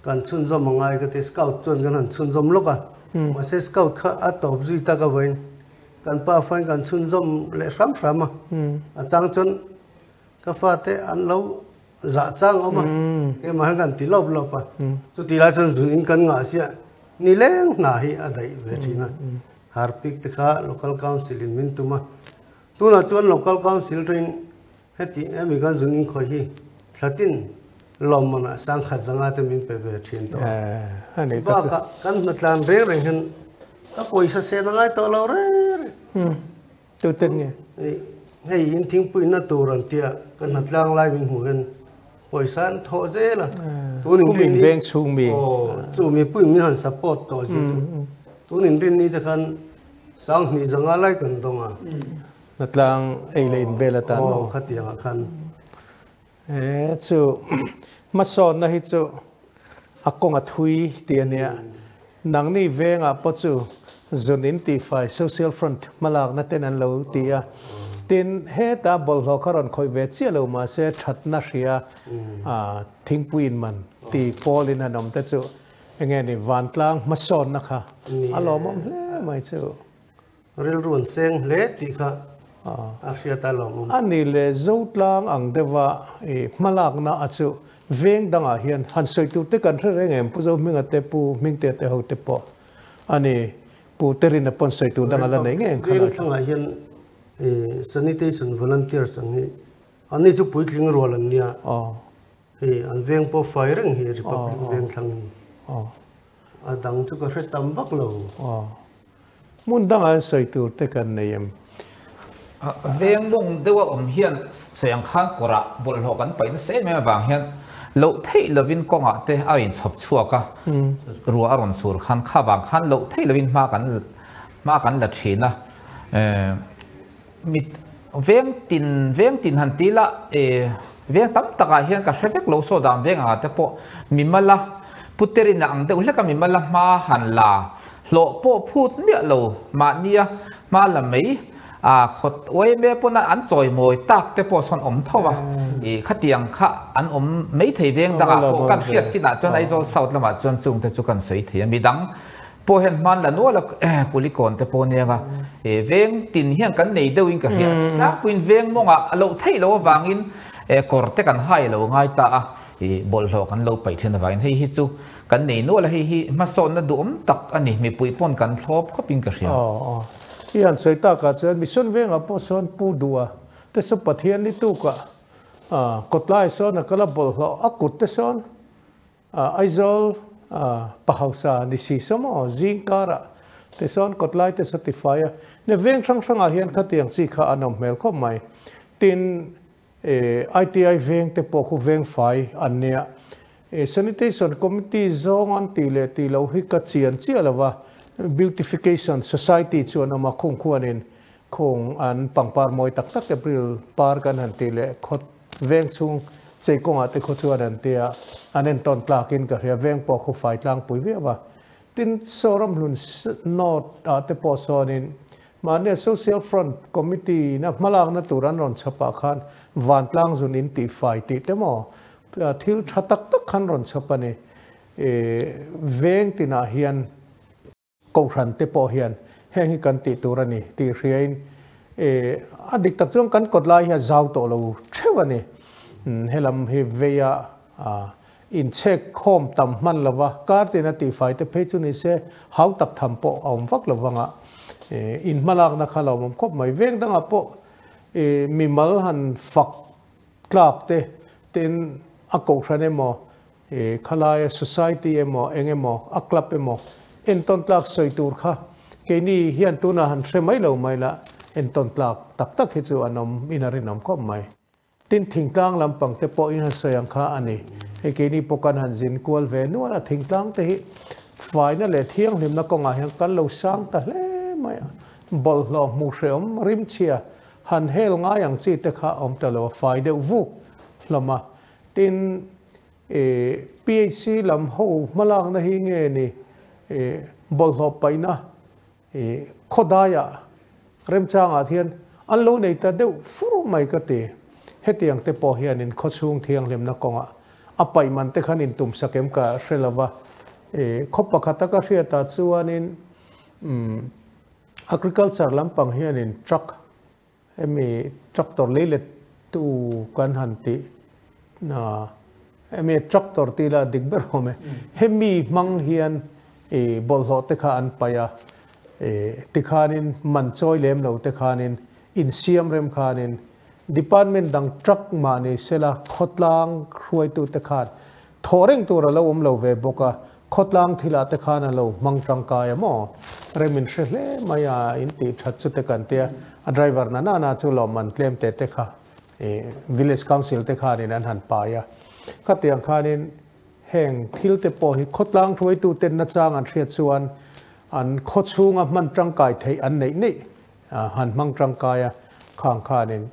kan chhunzawm a ngai ka ti Scout chuan kan han chhunzawm lawk a. Mahse Scout kha a tawp zui tak avangin Kan pa fain kan chhunzawm leh hram hram a, a chang chuan ka fate an lo zah chang awm a, keimah hian kan ti lawp lawp a, chuti lai chuan zun in kan ngah sia ni leng hna hi a daih ve thin a, Harpic te kha Local Council in min tum a, tunah chuan Local Council tawhin heti hemi kan zun in khawih hi thlatin lawmmanah sangkhat zanga te min pe ve thin tawh a, bakah kan hnatlan reng reng hian Ka pawisa sen a ngai tawh lo reng reng. Tu ten nge? Hei in thingpuina tur an tia ka hnatlang lai min hmuh hian pawisa an thawh zel a. Tun in rin ni. Veng chhung mi. Aw chu mipui min han support tawh zia chu. Tun in rin ni te khan 2000 zanga lai kan dawng a. Hnatlang ei leh in vel atan. Aw khatiang ah khan. E chu hmasawnna hi chu a kawng a thui tih a nia. Nangni vengah pawh chu zun in tihfai social front hmalakna ten an lo ti a. Tin, heta bawlhhlawh kha rawn khawih ve chiah lo mahse thatna hria thingpui in man ti pawlin an awm te chu. Enge ni vantlang hmasawnna kha a lawmawm hle mai chu. Rilru an seng hle tih kha a hriat a lawmawm. A ni le Zotlang ang deuha i hmalakna a chu veng dangah hian han sawi tur te kan hre reng em Pu Zohminga te Pu Hmingtea te ho te pawh a ni Pu Terina pawn sawi tur dang a la nei ngei ang kha lai. Veng thlangah hian sanitation volunteers ang hi anni chu puitling rual an nia. Hei an veng pawh fai reng hi Republic veng thlang hi. A dang chu ka hre tam vak lo. Hmun dangah an sawi tur te kan nei em? Veng mawng deuha awm hian sawi ang khan kawrah bawlhhlawh kan paih nasa em em avang hian loh theih lovin kawngah te a inchhawp chhuak a, ruah a rawn sur khan kha vang khan loh theih lovin hma kan hma kan la thin a. Mit veng tin veng tin han ti la e veng tam takah hian ka hre vek lo saw dan veng angah te pawh mimala puterin a ang deuh hlek a mimala hma han la hlawh pawh phut miah lo mahnia hma la mai a khawt uaime pawn a an chawimawi tak te pawh sawn awm tho a i khatiang kha an awm maithei veng dangah pawh kan hriat chinah chuan Aizawl South lamah chuan chung te chu kan sawi thei a midang Pawh hian hman la nual a, Kulikawn te pawh aniang a, veng tin hian kan nei deuh in ka hria. Tlangpuiin veng mawngah a loh theih loh avangin kawr te kan hai lo ngai ta a, bawlhhlawh kan lo paih thin avangin hei hi chu kan nei nual a, hei hi hmasawnna duhawm tak a ni, mipui pawn kan thlawp khawp in ka hria. Aw aw. I han sawi takah chuan Mission vengah pawh sawn Pu Duha te saw Pathian ni tukah kawtlai sawn a kal a, bawlhhlawh a kut te sawn Aizawl pa hausa ni si saw maw zing karah te sawn kawtlai te saw tifai a, ne veng hrang hrangah hian khatiang chi kha an awm hmel khawp mai. Tin, ITI veng te pawh khu veng fai an nia. Sanitation Committee zawng an tih leh tih loh hi ka chian chiah lo va, Beautification Society chu an awm a, khung khuanin khung an pangpar mawi tak tak April par kan han tih leh khawt Veng chhung chei kawngah te khaw chuan an tia, an entawn tlakin ka hria, veng pawh khu fai tlangpui viau a. Tin, Sawramhlun North ah te pawh sawnin mahni Social Front Committee ina hmalakna tur an rawn chhawpah khan vantlang zun in tih fai tih te maw thil tha tak tak khan rawn chhawp a ni. Veng tinah hian. Kohhran te pawh hian heng hi kan tih tur a ni tih hriain a dik tak chuan kan kawt lai hi a zau tawh lo theuh a ni. Helam hi veia inchhek khawm tam hman lova kar tina tihfai te phei chu ni se hau tak tham pawh a awm vak lo vanga inhmalakna kha lo awm khawp mai. Veng dangah pawh mimal han fak tlak te tin a kohhran emaw I khalaia society emaw eng emaw a club emaw entawn tlak sawi tur kha keini hian tunah han hre mai lo mai la, entawn tlak tak tak hi chu an awm in a rinawm khawp mai. Tin thingtlang lampang te pawh in han sawi ang kha a ni. Hei keini pawh kan han zin kual ve nual a, thingtlang te hi faina leh thianghlimna kawngah hian kan lo sang ta hle mai a, bawlhhlawh hmuh hrehawm rimchhia han hel ngai ang chi te kha a awm ta lo a, fai deuh vuk hlawm a. Tin, PHC lam ho hmalakna hi nge ni bawlhhlawh paihna khawdaiah remchangah hian an lo nei ta deuh fur mai ka ti. Hetiang te pawh hianin khawchhung thianghlimna kawngah a paih man te khan intumsak em ka hre lo va. Khaw pakhata ka hriatah chuanin agriculture lampang hianin truck Hemi tractor lei let tu kan han tih na hemi tractor tih lah dik ber awm e. Hemi hmang hian i bawlhhlawh te kha an paih a, i tikhanin man chawi lem lo te khanin insiam rem khanin department dang truck mah ni sela khawtlang hruaitu te khan Thawh reng tur a lo awm lo ve bawk a, khawtlang thilah te khan a lo hmang tangkai a maw? Rem in hre hle mai a, in tih that chu te kan tia, a driver na na na chu lawmman tlem te te kha i village council te khanin an han pai a. Khatiang khanin heng thil te pawh hi khawtlang hruaitu ten nachang an hriat chuan an khaw chhunga hman tangkai theih an neih neih han hmang tangkai a, khang khanin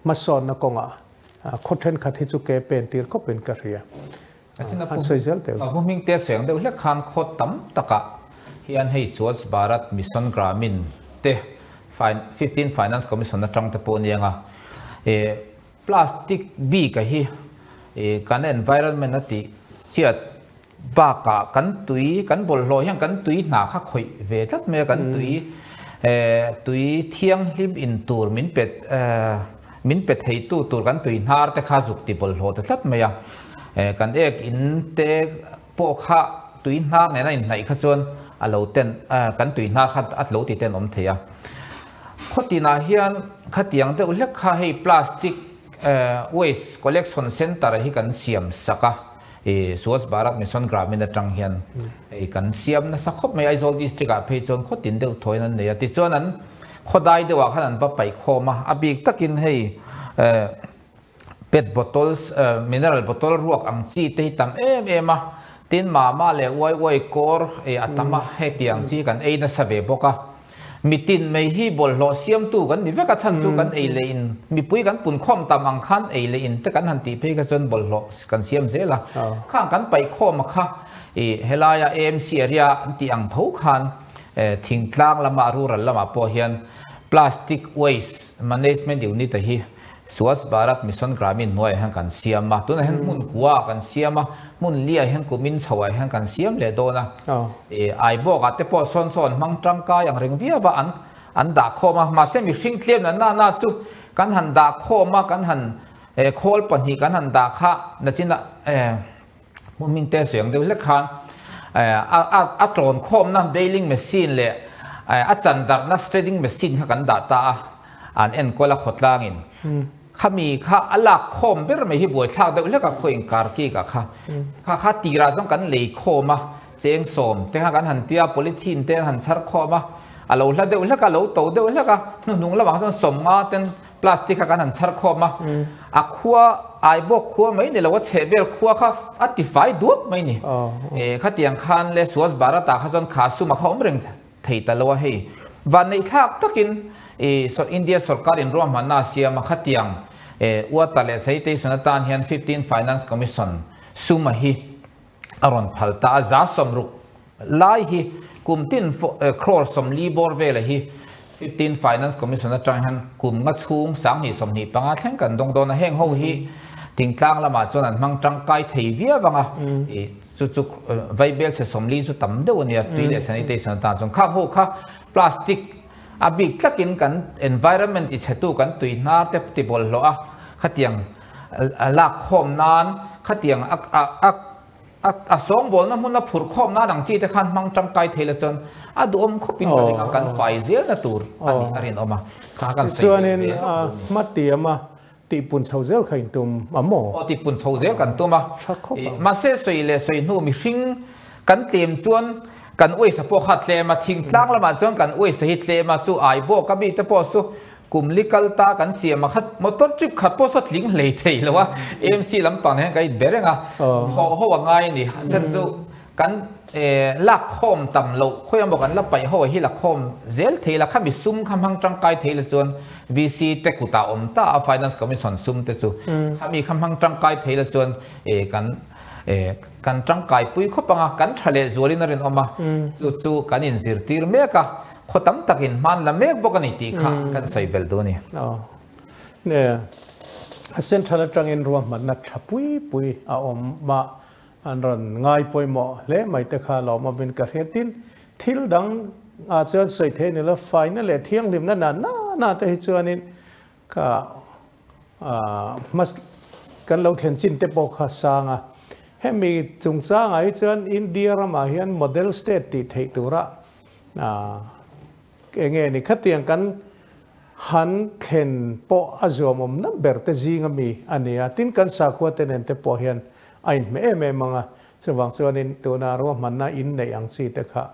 hmasawnna kawngah Khaw thenkhat hi chu ke pen tir khawpin ka hria. An sawi zel teuh. Pu Hmingte sawi ang deuh hlek khan khaw tam takah hian hei Swachh Bharat Mission Gramin te 15 Finance Commission atang te pawh aniang a, plastic bik a hi kan environment a tih chhiat Bakah kan tui, kan bawlhhlawh hian kan tui hna kha khawih ve tlat mai a, kan tui tui thianghlim in tur min pe min pe theitu tur kan tui hnar te kha zuk ti bawlhhlawh ta tlat mai a. Kan ek in te pawh kha tui hnar nena inhnaih kha chuan a lo ten kan tui hnar kha a lo ti ten awm thei a. Khawtinah hian khatiang deuh hlek kha hei plastic waste collection centre hi kan siam sak a. I Swachh Bharat Mission Gramin atang hian hei kan siam nasa khawp mai Aizawl district ah phei chuan khaw tin deuh thawiin an nei a, tichuan an khawdai deuh ah khan an va paih khawm a, a bik takin hei pet bottles mineral bottle ruak ang chi te hi tam em em a, tin mama leh uai uai kawr a tam a, hetiang chi kan ei nasa ve bawk a. Mitin mai hi bawlhhlawh siamtu kan ni vek a, chhan chu kan ei leh in mipui kan pun khawm tam ang khan ei leh in te kan han tih phei kha chuan bawlhhlawh kan siam zel a. Khang kan paih khawm a kha i helaia AMC area an tih ang tho khan thingtlang lama rural lamah pawh hian plastic waste management unit a hi Swachh Bharat Mission Gramin hnuaiah hian kan siam a, tunah hian hmun kua kan siam a, hmun liah hian kumin chhoah hian kan siam leh dawn a. Aibawkah te pawh sawn sawn hmang tangkai ang reng viau a, an an dah khawm a, mahse mihring tlem na na na chu kan han dah khawm a, kan han khawl pahnih kan han dah kha nachinah hmun hming te sawi ang deuh hlek khan a tawn khawmna baling machine leh a chan darhna shredding machine kha kan dah ta a, an enkawl a khawtlangin khami kha a lak khawm ber mai hi buaithlak deuh hlek a khaw inkar kik ah kha kha kha tirah chuan kan lei khawm a cheng sawm te kha kan han tia polythene te an han chhar khawm a a lo hla deuh hlek a lo to deuh hlek a hnuhnung lamah chuan sawmnga ten Plastic kha kan han chhar khawm a, a khua Aibawk khua mai ni lo a chheh vel khua kha a ti fai duak mai ni. Khatiang khan le Swachh Bharat ah kha chuan kha sum a kha awm reng thei ta lo a hei. Vanneih thlak takin India sorkar in ruahmanna a siam a khatiang water leh sanitation atan hian 15 Finance Commission sum a hi a rawn phal ta a, za sawmruk lai hi kum tin crore sawmli bawr vela hi 15 Finance Commission atang hian kum nga chhung 2025 thleng kan dawng dawn a, heng ho hi thingtlang lamah chuan an hmang tangkai thei viau ang a, chu chu vaibel chhe sawmli chu tam deuh a nia tui leh sanitation atan chuan khang ho kha plastic a bik tlakin kan environment ti chhetu kan tui hnar te ti bawlhhlawh a, khatiang lak khawm nan khatiang a a a a sawngbawlna hmuna phurh khawm nan ang chi te khan hmang tangkai thei la chuan a duhawm khawpin ka ring a kan fai zelna tur a nih a rinawm a kha kan sawi Tichuanin hma tiam a tihpun chho zel kha in tum a maw? Aw tihpun chho zel kan tum a mahse sawi leh sawi hnu mihring kan tlem chuan kan uaisa pawh kha tlem a thingtlang lamah chuan kan uaisa hi tlem a chu ai bawk a mi te pawh chu Kum li kal ta kan siam a khat motor trip khat pawh saw tling hlei thei lo a, AMC lampang hian kan inbe reng a, thawh ho a ngai a ni. A chhan chu kan lak khawm tam loh khawi emaw kan la paih ho hi la khawm zel thei la, khami sum kha hmang tangkai thei la chuan VC te kutah awm ta a Finance Commission sum te chu khami kha hmang tangkai thei la chuan kan kan tangkai pui khawp ang a, kan tha leh zualin a rinawm a, chu chu kan inzirtir mek a. Khaw tam takin hman la mek bawk a ni tih kha kan sawi belh duh a ni. Aw. Ne, a central atangin ruahmanna tha pui pui a awm a, an rawn ngai pawimawh hle mai te kha lawmawmin ka hria. Tin, thil dang ah chuan sawi thei ni lo, faina leh thianghlimna na na na te hi chuanin ka hma kan lo thlen chin te pawh kha sang a. Hemi chungchangah hi chuan India ramah hian model state tih theih tura Enge ni khatiang kan han thlen pawh a zuamawm na ber te zing ami a ni a, tin kan sakhua te nen te pawh hian a inhmeh em em ang a, chuvang chuanin tuna ruahmanna in neih ang chi te kha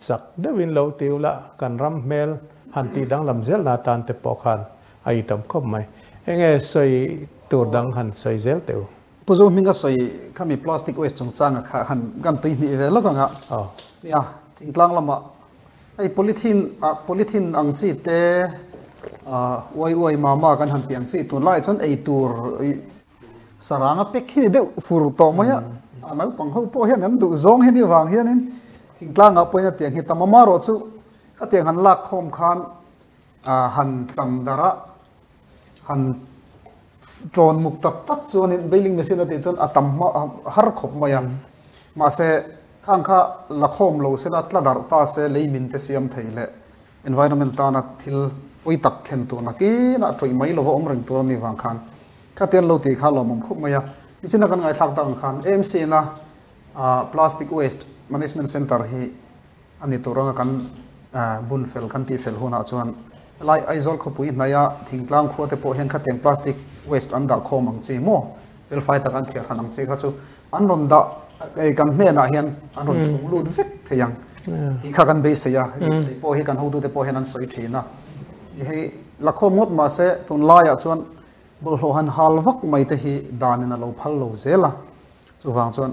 chak deuhin lo ti ula kan ram hmel han tih danglam zelna atan te pawh khan a itam khawp mai. Enge sawi tur dang han sawi zel teh u. Pu Zo hminga sawi khami plastic waste chungchanga kha han kan tui hnih ve lawk ang a. Nia, thingtlang lamah hei polythene ah polythene ang chi te uai uai mama kan han tih ang chi tunlaiah chuan ei tur saranga pack hi ni deuh fur tawh mai a. A naupang ho pawh hian an duh zawng hi ni vang hianin thingtlangah pawhin a tiang hi tam amarawh chu khatiang han lak khawm khan han chan darh a. Han ṭawn muk tak tak chuanin baling machine a tih chuan a tam hma har khawp mai a. Mahse, khang kha la khawm lo sela tla darh ta se lei min te siam thei leh environment tana thil pawi tak thlen tur nakinah tawih mai lova awm reng tur a nih vang khan khatian lo tih kha lawmawm khawp mai a. Nichina kan ngaithlak tak ang khan AMC na plastic waste management centre hi a ni tur anga kan bun fel kan tih fel hunah chuan helai Aizawl khawpui hnaia thingtlang khua te pawh hian khatiang plastic waste an dah khawm ang chi maw felfai tak an thliar han ang chi kha chu an rawn dah kan hnenah hian an rawn chhung lut vek thei ang tih kha kan beisei a, beisei pawh hi kan hotute pawh hian an sawi thin a, hei la khawm ngawt mahse tunlaiah chuan bawlhhlawh han hal vak mai te hi danin a lo phal lo zel a. Chuvang chuan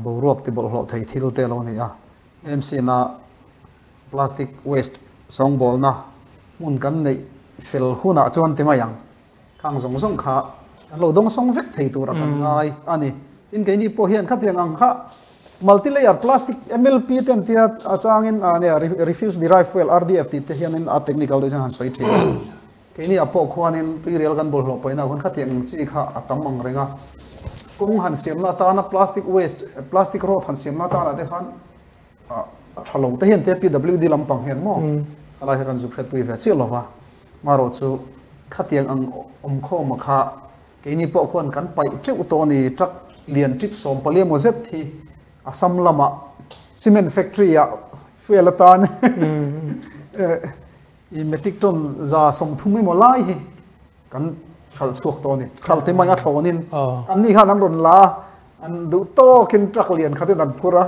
boruak ti bawlhhlawh thei thil te lo ni a, MC na plastic waste sawngbawlna hmun kan neih fel hunah chuan ti mai ang. Khang zawng zawng kha kan lo dawngsawng vek thei tura kan ngai a ni. Tin keini pawh hian khatiang ang kha multi layer plastic MLP te an tia a changin a nia refuse derived fuel RDF tih te hianin a technical deuh hian han sawi thin a. Keini a pawh khuanin tuirial kan bawlhhlawh paihna hun khatiang ang chi kha a tam ang reng a, kawng han siamna atana plastic waste, plastic road han siamna atana te khan a tha lo te hian te PWD lampang hian maw khalai kha kan zuk hretpui ve chiah lo va, marawh chu khatiang ang awmkhawma kha keini pawh khuan kan paih teuh tawh a ni, truck lian trip 14 emaw zet hi Assam lamah cement factory ah fuel atan I metric ton 130 emaw lai hi kan hralh chhuak tawh a ni. Hralh te mai a thlawnin an ni khan an rawn la a, an duh tawkin truck lian khatin an phur a,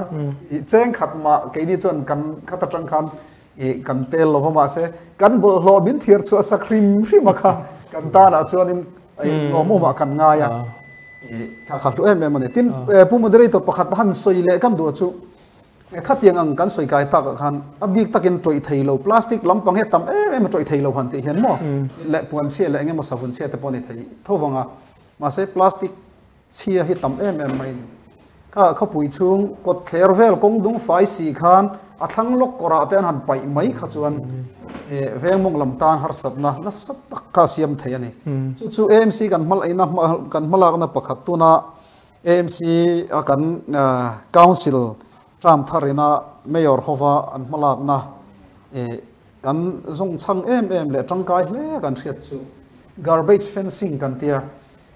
i cheng khat mah keini chuan kan khat atang khan i kan tel lo va mahse kan bawlhhlawh min thiar chhuah sak hrim hrim a kha kan tanah chuanin i lawmawmah kan ngai a, i kha kha hlu em em a ni. Tin, Pu Moderator pakhat han sawi leh kan duh chu Khatiang ang kan sawi kai takah khan a bik takin tawih thei lo plastic lampang hi a tam em em a tawih thei lo han tih hian maw leh puan chhia leh eng emaw savun chhia te pawh a ni thei tho vang a mahse plastic chhia hi tam em em mai a ni. Kha khawpui chhung kawt thler vel kawng dung fai si khan a thlang lawk kawrah te an han paih mai kha chuan veng mawng lam tan harsatna nasa tak kha a siam thei a ni. Chu chu AMC kan hmalakna kan hmalakna pakhat tuna AMC a kan Council term thar ina Mayor hova an hmalakna kan zawng chhang em em leh tangkai hle kan hriat chu garbage fencing kan tia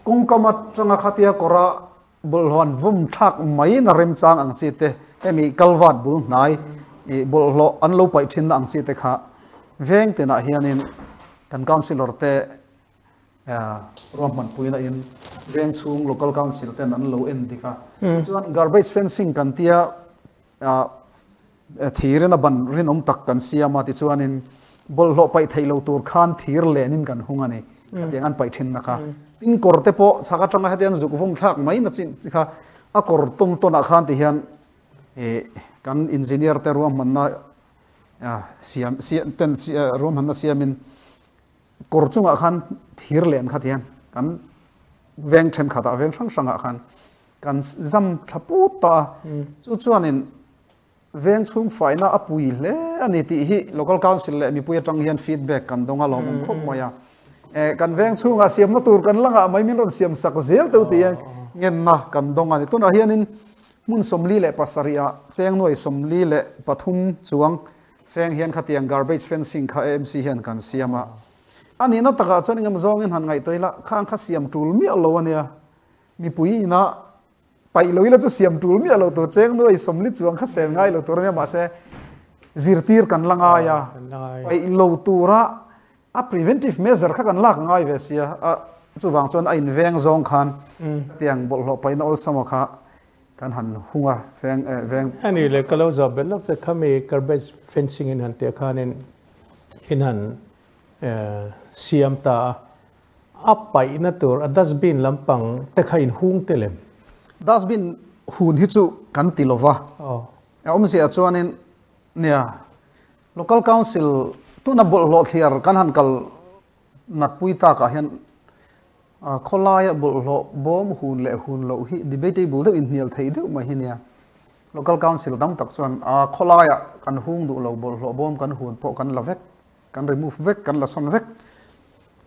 kawngkam atanga khatia kawra bawlhhlawh an vawm thlak mai na remchang ang chi te hemi culvert bul hnai bawlhhlawh an lo paih thinna ang chi te kha veng tinah hianin kan councillor te Ruahman puina in veng chhung local council ten an lo en dik a. Tichuan garbage fencing kan tia thir in a ban rinawm tak kan siam a, tichuanin bawlhhlawh paih theih lo tur khan thir len in kan hung a ni. Khatiang an paih thin na kha. Tin kawr te pawh chhak atanga hetiang zuk vawm thlak mai na chi kha a kawr tawn tawn ah khan ti hian kan engineer te ruahmanna siam ten ruahmanna siamin Kawr chungah khan thir len kha tihian kan veng thenkhatah veng hrang hrangah khan kan zam tha put tawh a, chu chuanin veng chhung faina a pui hle a ni tih hi local council leh mipui atang hian feedback kan dawng a lawmawm khawp mai a. Kan veng chhungah siamna tur kan la ngah mai min rawn siam sak zel teuh tih hian ngenna kan dawng a ni. Tunah hianin hmun 47 ah cheng nuai 43 chuang Seng hian khatiang garbage fencing kha AMC hian kan siam a, a nihna takah chuan engemaw zawngin han ngaihtuah ila khang kha siam tul miah lo a nia, mipui ina paih lo ila chu siam tul miah lo tur cheng nuai 40 chuang kha sel ngai lo tur a nia mahse zirtir kan la ngai a, paih lo tura a preventive measure kha kan lak ngai ve sia a, chuvang chuan a inveng zawng khan khatiang bawlhhlawh paihna awlsama kha Kan han hung a, veng eh veng. A ni le, ka lo zawh belh lawk che, khami garbage fencing in han tih khanin in han siam ta a, a paihna tur a dustbin lampang te kha in hung te lem? Dustbin hun hi chu kan ti lova, a awmzia chuanin nia local council tuna bawlhhlawh thliar kan han kal natpui takah hian Khawlaia bawlhhlawh bawm hun leh hun loh hi debatable deuh inhnial theih deuh mai hi nia. Local Council tam tak chuan khawlaia kan hung duh lo bawlhhlawh bawm kan hun pawh kan la vek, kan remove vek, kan la sawn vek.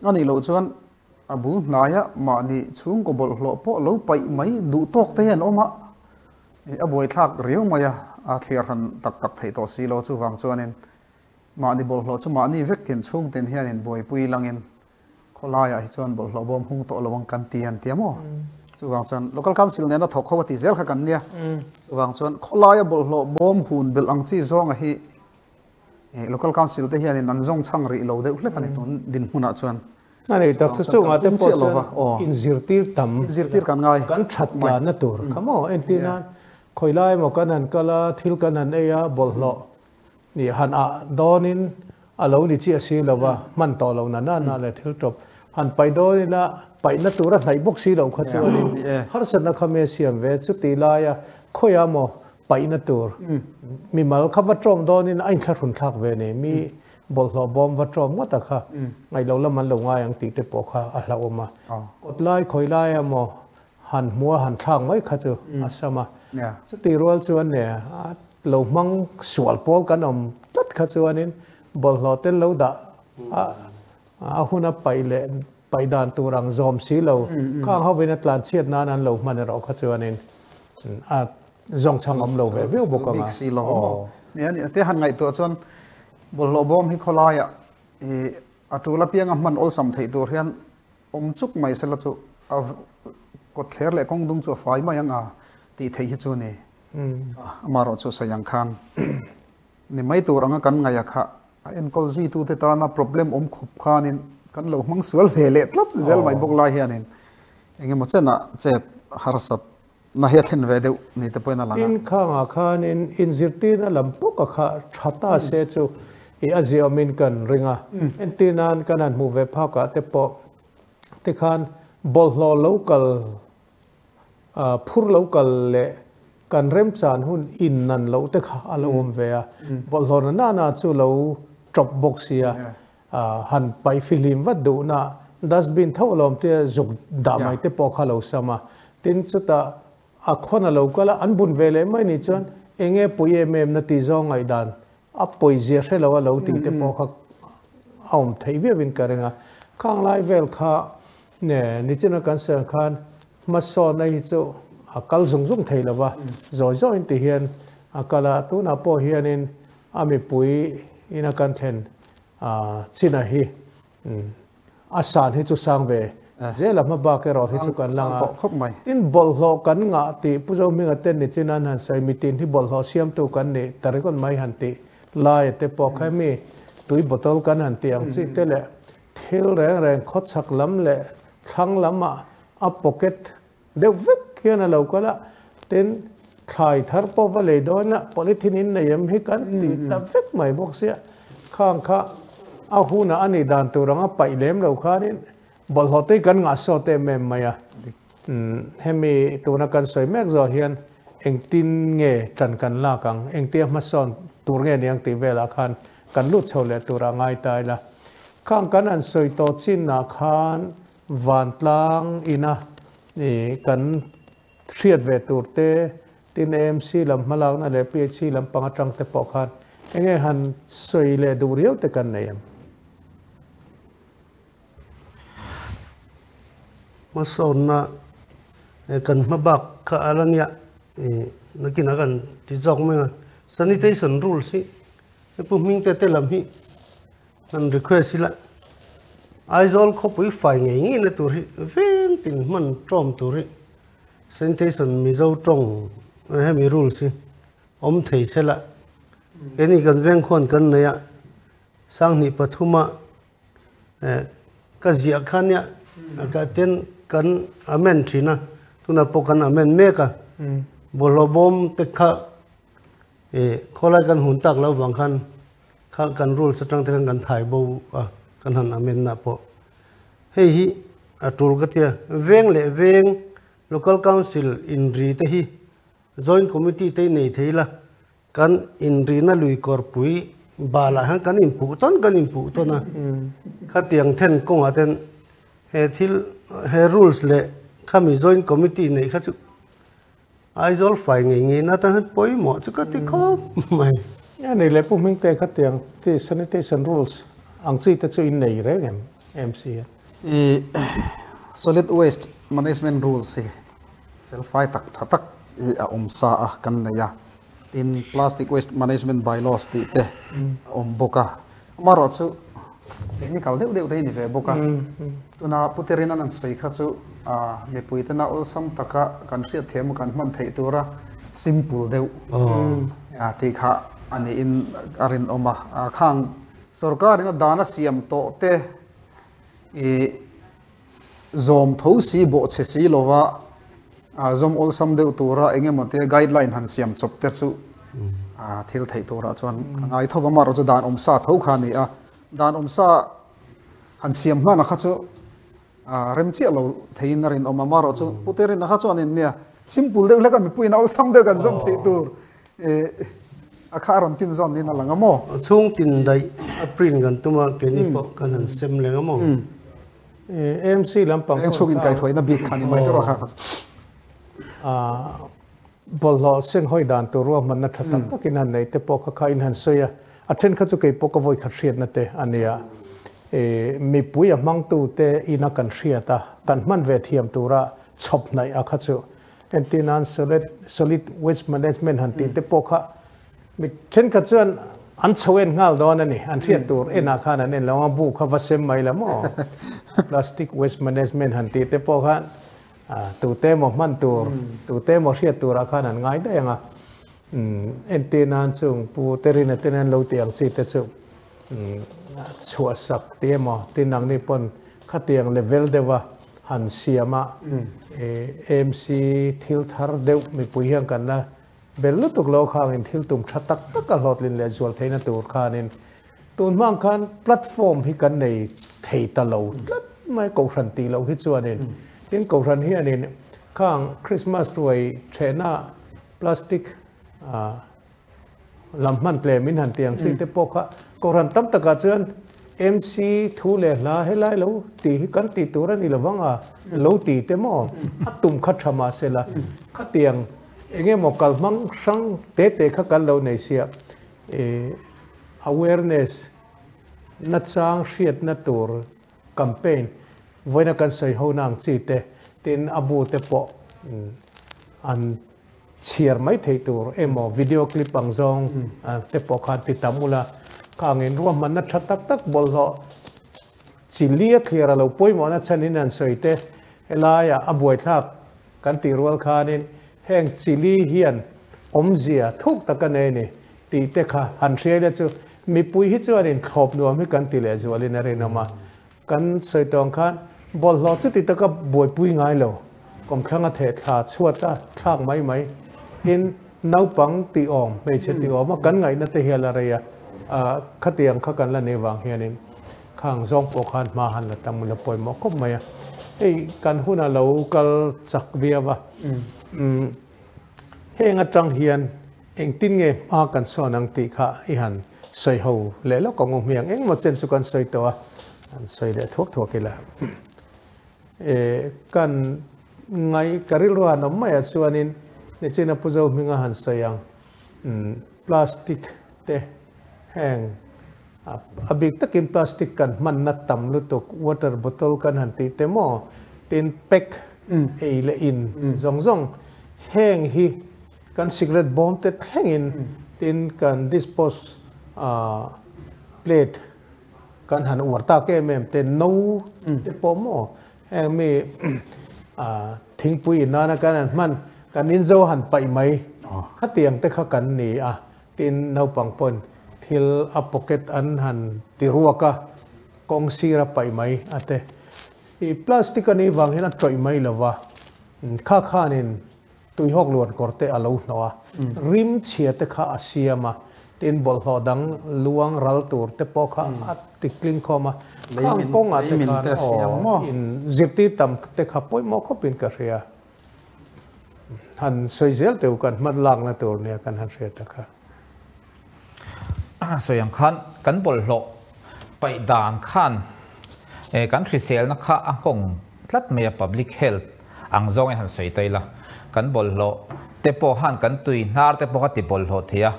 A nih loh chuan a bul hnaia mahni chhungkaw bawlhhlawh pawh lo paih mai duh tawk te hi an awm a. A buaithlak riau mai a, a thliar han tak tak theih tawh si lo. Chuvang chuanin mahni bawlhhlawh chu mahni vekin chhungtin hianin buaipui langin khawlaiah hi chuan bawlhhlawh bawm hung tawh lo ang kan ti an ti a maw? Chuvang chuan Local Council nena thawk ho a ti zel kha kan nia. Chuvang chuan khawlaia bawlhhlawh bawm hun belh ang chi zawnga hi Local Council te hianin an zawng chhang rih lo deuh hlek a ni tun dinhmunah chuan. A nei tak chu chungah te pawh chuan inzirtir tam inzirtir kan ngai kan that tlanna tur kha maw? Entir nan khawi lai emaw kan han kal a, thil kan han ei a, bawlhhlawh nih han ah dawnin a lo ni chiah si lo va, hman tawh lo na na leh thil tawp han paih dawn ila paihna tur a hnaih bawk si loh kha chuanin harsatna kha mi a siam ve. Chuti laia khawiah maw paihna tur mimal kha va tawm dawnin a inthlahrun thlak ve nei mi bawlhhlawh bawm va tawm ngawt a kha ngaihlo lam an lo ngai ang tih te pawh kha a hlauhawm a. Kawt lai khawi laia maw han hmua han thlak mai kha chu a sam a. Chutih rual chuan ne a lo hmang sual pawl kan awm tlat kha chuanin bawlhhlawh tel lo dah a a huna paih leh paih dan tur ang zawm si lo khang hovin a tlan chhiat nan an lo hman erawh kha chuanin a zawngchhang awm lo ve viau bawk ang a. Bik si lo maw? Nia te han ngaihtuah chuan bawlhhlawh bawm hi khawlaiah a tul apianga hman awlsam theih tur hian Awm chuk mai sela chu a kawtthler leh kawng dung chu a fai mai ang a tih theih hi chu ni. Amaherawh chu sawi ang khan ni mai tur anga kan ngaih a kha a enkawl zuitute tana problem awm khawp khanin kan lo hmang sual ve leh tlat zel mai bawk lai hianin eng emaw chenah chet harsat na hi a thlen ve deuh ni te pawhin a lang a. Tin khangah khanin inzirtirna lam pawk a kha tha ta se chu i a ziawmin kan ring a. Entir nan kan han hmuh ve phakah te pawh tikhan bawlhhlawh lo kal phur lo kal leh kan remchan hun innan loh te kha a lo awm ve a. Bawlhhlawh na nana chu lo tawp bawk sia han paih fihlim vat duhna dustbin tho alawm tia zuk dah mai te pawh kha lo sam a. Tin chutah a khawn a lo kal a, an bun ve leh mai ni chuan eng nge pawi em em na tih zawng ngaihdan a pawi zia hre lo a lo tih te pawh kha a awm theih viauin ka ring a. Khang lai vel kha nichina kan sawi ang khan hmasawnna hi chu a kal zung zung thei lo va, zawi zawiin ti hian a kal a, tunah pawh hianin a mipui ina kan thlen china hi a san hi chu sang ve zel a, hma bak erawh hi chu kan lang a. Tin, bawlhhlawh kan ngah tih Pu Zohminga te ni chin an han sawi, mitin hi bawlhhlawh siamtu kan nih ta ringawt mai han tih laia te pawh kha hemi tui bottle kan han tih ang chi te leh thil reng reng khawchhak lam leh thlang lamah a pocket Deuh vek hian a lo kal a, tin, thlai thar pawh va lei dawn a, polythene in nei em hi kan ti ta vek mai bawk sia, khang kha a hunah a nih dan tur anga paih lem lo khanin bawlhhlawh te hi kan ngah sawt em em mai a. Hemi tuna kan sawi mek zawh hian engtin nge ṭan kan lak ang, engtia hmasawn tur nge niang tih velah khan kan lut chho leh turah ngai ta ila. Khang kan han sawi tawh chinah khan Vantlang ina kan hriat ve tur te, tin AMC lam hmalakna leh PHC lam pang atang te pawh khan enge han sawi leh duh riau te kan nei em? Hmasawnna kan hma bak kha a la nia nakinah kan ti zawk mai ang a, sanitation rules hi pu Hmingte te lam hi Kan request ila Aizawl khawpui fai ngei ngei na tur hi veng tin hman tawm tur hi sanitation Mizo tawng hemi rules hi awm thei se la keini kan veng khuan kan nei a sanghnih pathuma ka ziah kha nia ka ten kan amend thin a tunah pawh kan amend mek a bawlhhlawh bawm te kha khawlai kan hun tak loh vang khan Kha kan rules atang te khan kan thai bo a, kan han amend na pawh. Hei hi a tul ka tia, veng leh veng local council inri te hi joint committee te nei thei la, kan inrina lui kawrpui balah hian kan inpuh tawn kan inpuh tawn a, khatiang then kawngah ten he thil he rules leh khami joint committee neih kha chu Aizawl fai ngei ngei na tan hian pawimawh chu ka ti khawp mai. A nei leh Pu Hmingte khatiang chi sanitation rules ang chi te chu in nei reng em MC hian? I solid waste management rules hi fel fai tak tha tak hi a awm sa a kan nei a, tin Plastic Waste Management Bylaws tih te a awm bawk a, amaherawhchu technical deuh deuh te hi ni ve bawk a, tuna Pu Terina'n an sawi kha chu mipui tena awlsam taka kan hriatthiam a kan hman theih tura simple deuh tih kha a niin a rinawm a, khang sorkarin a dan a siam tawh te i zawm tho si bawhchhe si lova zawm awlsam deuh tura eng emaw te guideline han siam chawp te chu thil theih turah chuan ka ngai tho va, amaherawhchu dan awmsa tho kha a ni a, dan awmsa han siam hmanah kha chu rem chiah lo theiin a rinawm a, amaherawhchu Pu Terina kha chuan in nia simple deuh hlek a mipuiin a awlsam deuh kan zawm theih tur a kha a rawn tin zawn niin a lang a maw? Chhung tin daih a print kan tum a, keini pawh kan han sem leng a maw? AMC lampang Eng chhung inkaihhruaina bik kha ni mai tur a kha. Bawlhhlawh senghawi dan tur ruahmanna tha tak takin han nei te pawh kha kha in han sawi a, a then kha chu kei pawh ka vawi khat hriatna te a nia. Mipui a hmangtu te ina kan hriat a, kan hman ve thiam tura chhawp hnaih a kha chu entir nan solid solid waste management han tih te pawh kha mi thenkhat chuan an chho en nghal dawn a ni, an hriat tur enah khan an en lo a, bu kha va sem mai la maw plastic waste management han tih te pawh khan tute emaw hman tur tute emaw hriat turah khan an ngai daih ang a, entir nan chung Pu Terina ten an lo tih ang chi te chu chhuahsak tih emaw tin nangni pawn khatiang level deuha han siam a, AMC thil thar deuh mipui hian kan la bel lutuk lo khangin thil tum tha tak tak a hlawhtlin leh zual theihna tur khanin tun hmang khan platform hi kan nei thei ta lo tlat mai Kohhran tih loh hi chuanin tin Kohhran hianin khang Christmas ruai thehna plastic Lam hman tlem in han ti ang chi te pawh kha Kohhran tam takah chuan MC thu leh hla helai lo tih hi kan tih tur a ni lovang a, lo ti te maw a tum kha tha mah se la khatiang eng emaw kal hmang hrang te te kha kan lo nei sia awareness nachang hriatna tur campaign vawiina kan sawi ho na ang chi te tin a bu te pawh an chhiar mai theih tur emaw video clip ang zawng te pawh khan ti tam ula khangin ruahmanna tha tak tak bawlhhlawh chi li a thlir a lo pawimawhna chhanin an sawi te helaiah a buaithlak kan tih rual khanin heng chi li hian awmzia thuk tak a nei a ni tih te kha han hriai la chu mipui hi chuanin thlawp nuam hi kan ti leh zualin a rinawm a. Kan sawi tawng khan bawlhhlawh chuti taka buaipui ngai lo, kawmthlang a theh thla chhuat a thlak mai mai. Tin, naupang tih awm, hmeichhe tih awm a kan ngaihna te hial a rei a, khatiang kha kan la nei vang hianin khang zawng pawh khan hma han la tam la pawimawh khawp mai a. Hei kan huna lo kal chak viau a, heng atang hian Engtin nge hma kan sawn ang tih kha i han sawi ho leh lawk ang u hmiang engmaw chen chu kan sawi tawh a, an sawi leh thuak thuak ila. E, kan ngai ka rilru han awm maiah chuanin nichina Pu Zohminga han sawi ang plastic te heng a bik takin plastic kan hmanna tam lutuk water bottle kan han tih te maw tin pack ei leh in zawng zawng heng hi Kan cigarette bawm te thlengin tin kan dispose plate kan han uar tak em em te no te pawh maw heng mi thingpui in nana kan han hman kan inzo han paih mai khatiang te kha kan ni a tin naupang pawn thil a pocket an han ti ruak a kawng sir a paih mai a te i plastic a nih vang hian a tawih mai lova kha khanin Tuihawk luan kawr te a lo hnawh a, rim chhia te kha a siam a, tin bawlhhlawh dang luang ral tur te pawh kha a ti tling khawm a, khang kawngah te khan aw in zirtir tam te kha pawimawh khawpin ka hria. Han sawi zel teh u kan hman lakna tur nia kan han hriat ta kha. Sawi ang khan kan bawlhhlawh paih dan khan kan hriselna kha a nghawng tlat mai a, public health ang zawngin han sawi ta ila, kan bawlhhlawh te pawh khan kan tui hnar te pawh kha ti bawlhhlawh thei a,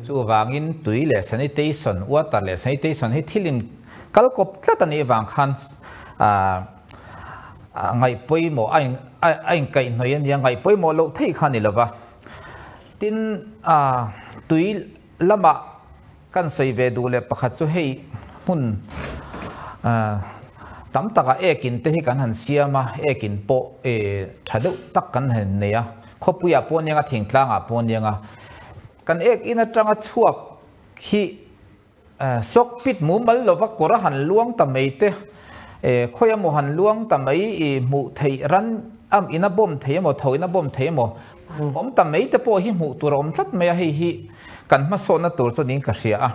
chuvangin tui leh sanitation, water leh sanitation hi thil in kal kawp tlat a nih vang khan ngaih pawimawh a inkaihhnawih a nia, ngaih pawimawh loh theih kha a ni lova. Tin, tui lama kan sawi ve duh leh pakhat chu hei hmun tam takah ekin te hi kan han siam a, ekin pawh tha deuh tak kan han nei a, khawpuiah pawh aniang a, thingtlangah pawh aniang a, kan ek in atanga chhuak hi Sawk pit mumal lova kawr a han luang ta mai te, khawi emaw han luang ta mai i hmuh theih ran am in a bawm thei emaw, tho in a bawm thei emaw awm ta mai te pawh hi hmuh tur a awm tlat mai a, hei hi kan hmasawnna tur chu niin ka hria a.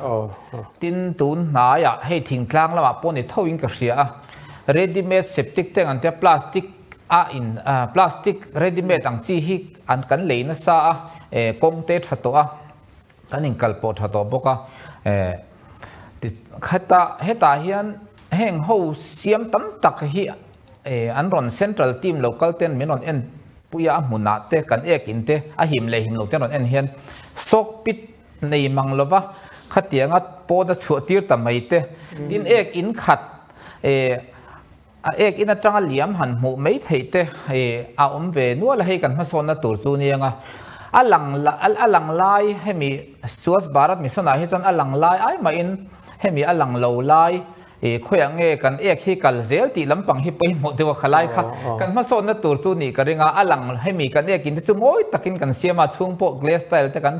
Tin, tun hnaiah hei thingtlang lamah pawh ni tho in ka hria a, ready made septic tank an tia plastic a in plastic ready made ang chi hi an kan lei nasa a, kawng te tha tawh a. Kan inkal pawh tha tawh bawk a, khata hetah hian heng ho siam tam tak hi an rawn central team local ten min rawn en pui a, a hmunah te kan ek in te a him leh him lo te an rawn en hian sawk pit nei mang lova khatianga pawn a chhuah tir ta mai te, tin ek in khat a ek in atanga liam han hmuh mai theih te a awm ve nual a, hei kan hmasawnna tur chu nia nga a lang a lang lai hemi Swachh Bharat Mission ah hi chuan a lang lai ai mahin hemi a lang lo lai khawiah nge kan ek hi kal zel tih lampang hi pawimawh deuh a khalai kha kan hmasawnna tur chu nih ka ring a, a lang hemi kan ek in te chu mawi takin kan siam a, chhung pawh glass tile te kan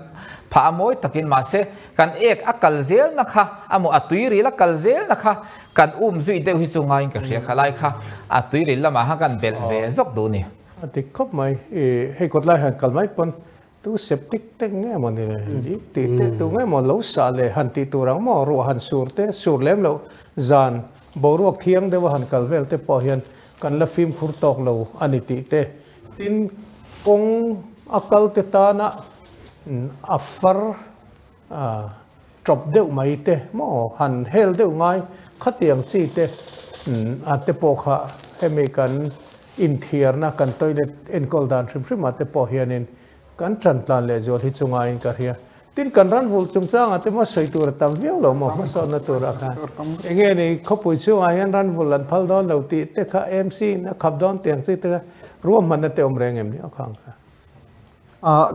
phah a mawi takin mahse kan ek a kal zelna kha amaw a tuiril a kal zelna kha Kan um zui deuh hi chu ngaiin ka hria kha lai kha a tuiril lamah khan kan belh ve zawk duh ni. A dik khawp mai. I hei kawt lai han kal mai pawn tu septic tank nge maw ni le leak tih te tu nge maw lo sah leh han tih tur ang maw ruah han sur te sur lem loh zan boruak thiang deuh a han kal vel te pawh hian kan la fimkhur tawk lo a ni tih te tin kawng a kal te tana a far A ṭawp deuh mai te maw han hel deuh ngai khatiang chi te a te pawh kha hemi kan inthiarna kan toilet enkawl dan hrim hrim ah te pawh hianin kan ṭan tlan leh zual hi chu ngaiin ka hria. Tin kan ran vulh chungchangah te maw sawi tur a tam viau lo maw hmasawnna turah khan enge ni khawpui chhungah hian ran vulh an phal dawn lo tih te kha MC in a khap dawn tiang chi te kha ruahmanna te awm reng em ni aw khang kha.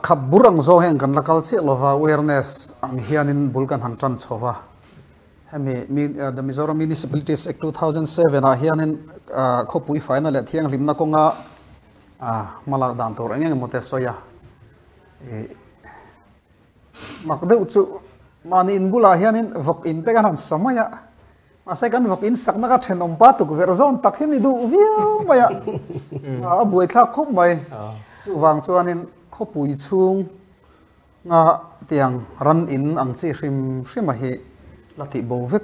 Khap bur ang zawng hian kan la kal chiah lova, awareness ang hianin bul kan han tan chho va. Hemi The Mizoram Municipalities Act 2007 ah hianin khawpui faina leh thianghlimna kawnga hmalak dan tur eng eng emaw te a sawi a. Mak deuh chu mahni in bulah hianin vawk in te kan han sa mai a. Mahse kan vawk in sakna ka thenawm pa tukverh zawn tak hi ni duh viau mai a, a buaithlak khawp mai. Chuvang chuanin khawpui chhung nga tiang ran in ang chi hrim hrima hi la tih bo vek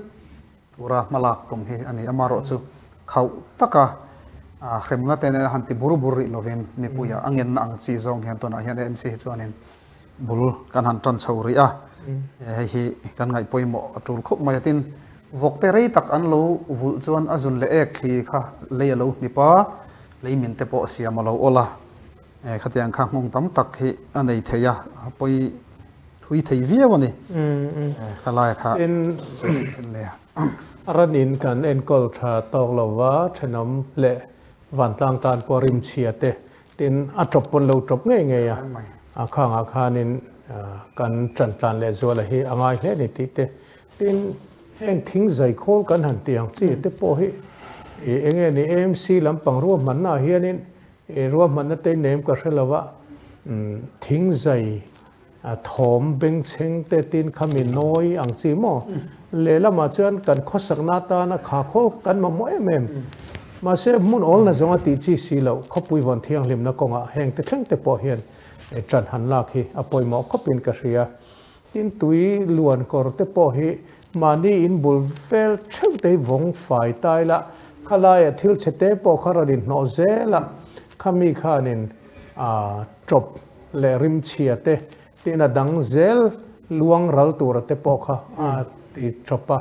tura hmalak tum hi a ni. Amaherawh chu khauh taka hremna te nen han ti bur bur rih lovin mipuia a ngenna ang chi zawng hian tunah hian AMC hi chuanin bul kan han tan chho rih a, hei hi kan ngaih pawimawh a tul khawp mai a. Tin, vawkte rei tak an lo vulh chuan a zun leh ek thli kha lei a lo hnip a, lei min te pawh siam a lo awl a, khatiang kha nghawng tam tak hi a nei thei a, a pawi thui thei viau a ni. Khalai kha sawi theih chin nia. Ranin kan enkawl tha tawk lova thenawm leh vantlang tan pawh rimchhia te Tin, a ṭawp pawn lo ṭawp ngei ngei a, a khangah khanin kan ṭan tlan leh zuala hi a ngai hle a ni tih te. Tin, heng thing zai khawl kan han tih ang chi te pawh hi eng nge ni AMC lampang ruahmannaah hianin ruahmanna te nem ka hre lo a, thing zai thawm bengchheng te tin khami nawi ang chi maw? Lehlamah chuan kan khawsakna atana kha khawl kan mamawh em em. Mahse hmun awlna zawnga tih chi si loh khawpui vawn thianghlimna kawngah heng te thleng te pawh hian ṭan han lak hi a pawimawh khawpin ka hria. Tin tui luan kawr te pawh hi mahni in bul vel theuh te hi vawng fai ta ila khalaiah thil chhe te pawh kha rawn inhnawh zel a, khami khanin ṭawp leh rimchhia te tin a dang zel luang ral tura te pawh kha a ti tawp a.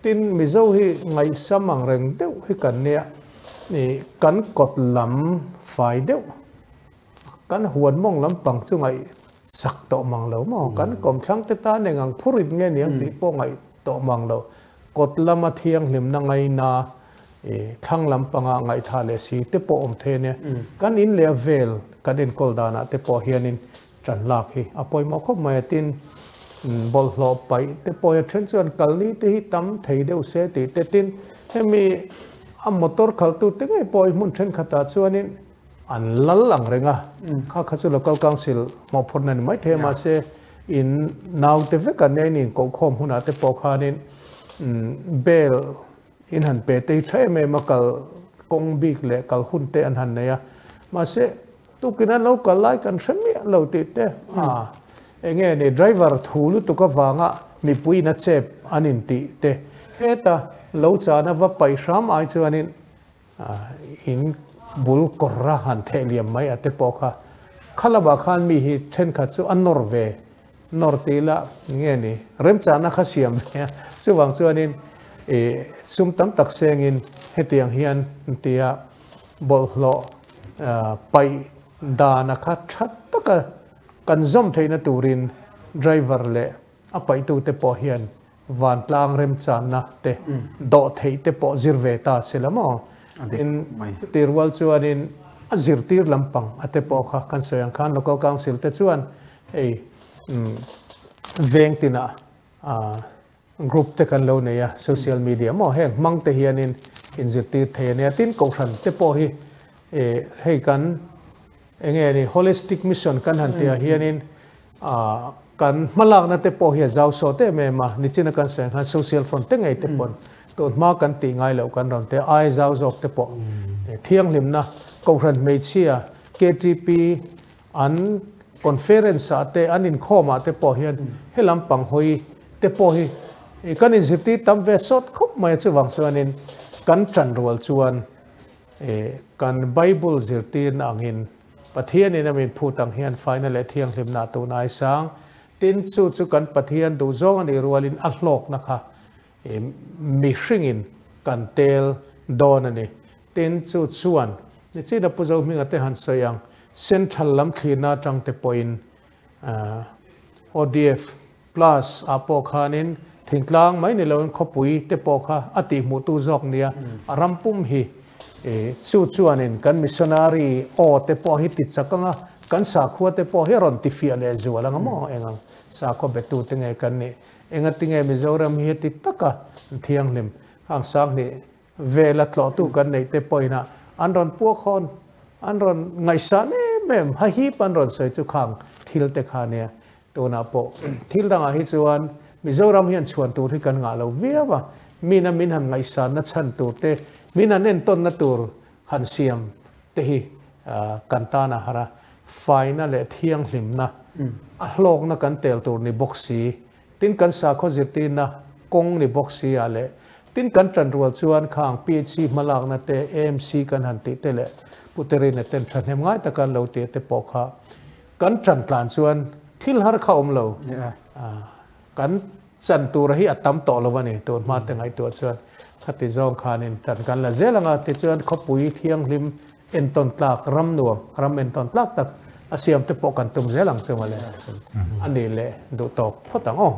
Tin, Mizo hi ngaihsam ang reng deuh hi kan nia, ih kan kawt lam fai deuh, kan huan mawng lampang chu ngaihsak tawh mang lo maw? Kan kawmthlang te tan eng ang phurit nge niang tih pawh ngaih tawh mang lo. Kawt lama thianghlimna ngaina I thlang lampanga ngaihtha leh si te pawh awm thei a nia. Kan in leh a vel kan enkawl danah te pawh hianin Ṭan lak hi a pawimawh khawp mai a, tin, bawlhhlawh paih te pawh hi a ṭhen chuan kalni te hi tam thei deuh se tih te, tin, hemi a motor khaltu te ngei pawh hi hmun ṭhenkhatah chuanin an lal ang reng a, kha kha chu local council mawhphurhna ni maithei a, mahse in naute vek an nia in inkohkhawm hunah te pawh khanin bail In han pe te hi tha em em a, kal kawng bik leh kal hun te an han nei a, mahse tukin an lo kal lai kan hre miah lo tih te a enge ni driver thu lutuk avanga mipui in a chep an in tih te heta lo chana va paih hram ai chuanin in bul kawr a han theh liam mai a te pawh kha khalamah khan mi hi thenkhat chu a nawr ve Nawr ti ila nge ni? Remchahna kha siam ve a, chuvang chuanin ih sum tam tak sengin hetiang hian tia bawlhhlawh paih dana kha tha taka kan zawm theihna turin driver leh a paihtute pawh hian vantlang remchanna te dawh theih te pawh zir ve ta se la maw? Tin, chuti rual chuanin a zirtir lampang a te pawh kha kan sawi ang khan Local Council te chuan hei veng tinah group te kan lo nei a, social media maw heng hmang te hianin inzirtir thei a nia. Tin, Kohhran te pawh hi hei kan Enge ni holistic mission kan han tihah hianin kan hmalakna te pawh hi a zau sawt em em a, nichina kan sawi ang khan social front te ngei te pawn tun hma kan tih ngai loh kan rawn te ai zau zawk te pawh thianghlimna Kohhran hmeichhia ktp an conference ah te an inkhawm ah te pawh hian helam pang hawi te pawh hi kan inzirtir tam ve sawt khawp mai a chuvang chuanin kan tanrual chuan Kan Bible zirtirna angin, Pathianin a min phut ang hian faina leh thianghlimna a tun ai sang. Tin, chu chu kan Pathian duhzawng a nih rualin a hlawkna kha mihringin kan tel dawn a ni. Tin, chu chuan nichina Pu Zohminga te han sawi ang, Central lam thlirna atang te pawhin ODF Plus ah pawh khanin thingtlang mai ni loin khawpui te pawh kha a tihhmuhtu zawk nia a ram pum hi chu chuanin kan missionary aw te pawh hi ti chak anga kan sakhua te pawh hi a rawn tifiah leh zual anga maw engang sakhua betu te nge kan nih engatinge Mizoram hi heti taka thianghlim hang sanghnih Vela tlawhtu kan neih te pawhin an rawn puak hawn, an rawn ngaihsan em em, hahip an rawn sawi chu khang thil te kha nia. Tunah pawh thil dangah hi chuan Mizoram hian chhuan tur hi kan ngah lo viau a, mina min han ngaihsanna chhan tur te, min han entawnna tur han siam te hi kan tan a har a, faina leh thianghlimna, a hlawkna kan tel tur ni bawk si. Tin kan sakhaw zirtirna kawng ni bawk si ah leh tin kan tan rual chuan khang PHC hmalakna te AMC kan han tih te leh Pu Terina ten thahnem ngai taka an lo tih te pawh kha kan tan tlan chuan thil har kha awm lo kan chan tura hi a tam tawh lo a ni tun hma te ngaihtuah chuan khati zawng khanin tan kan la zel anga tichuan khawpui thianghlim Entawn tlak ram nuam, ram entawn tlak tak a siam te pawh kan tum zel ang chu mawle. A nih leh duh tawk phawt ang aw.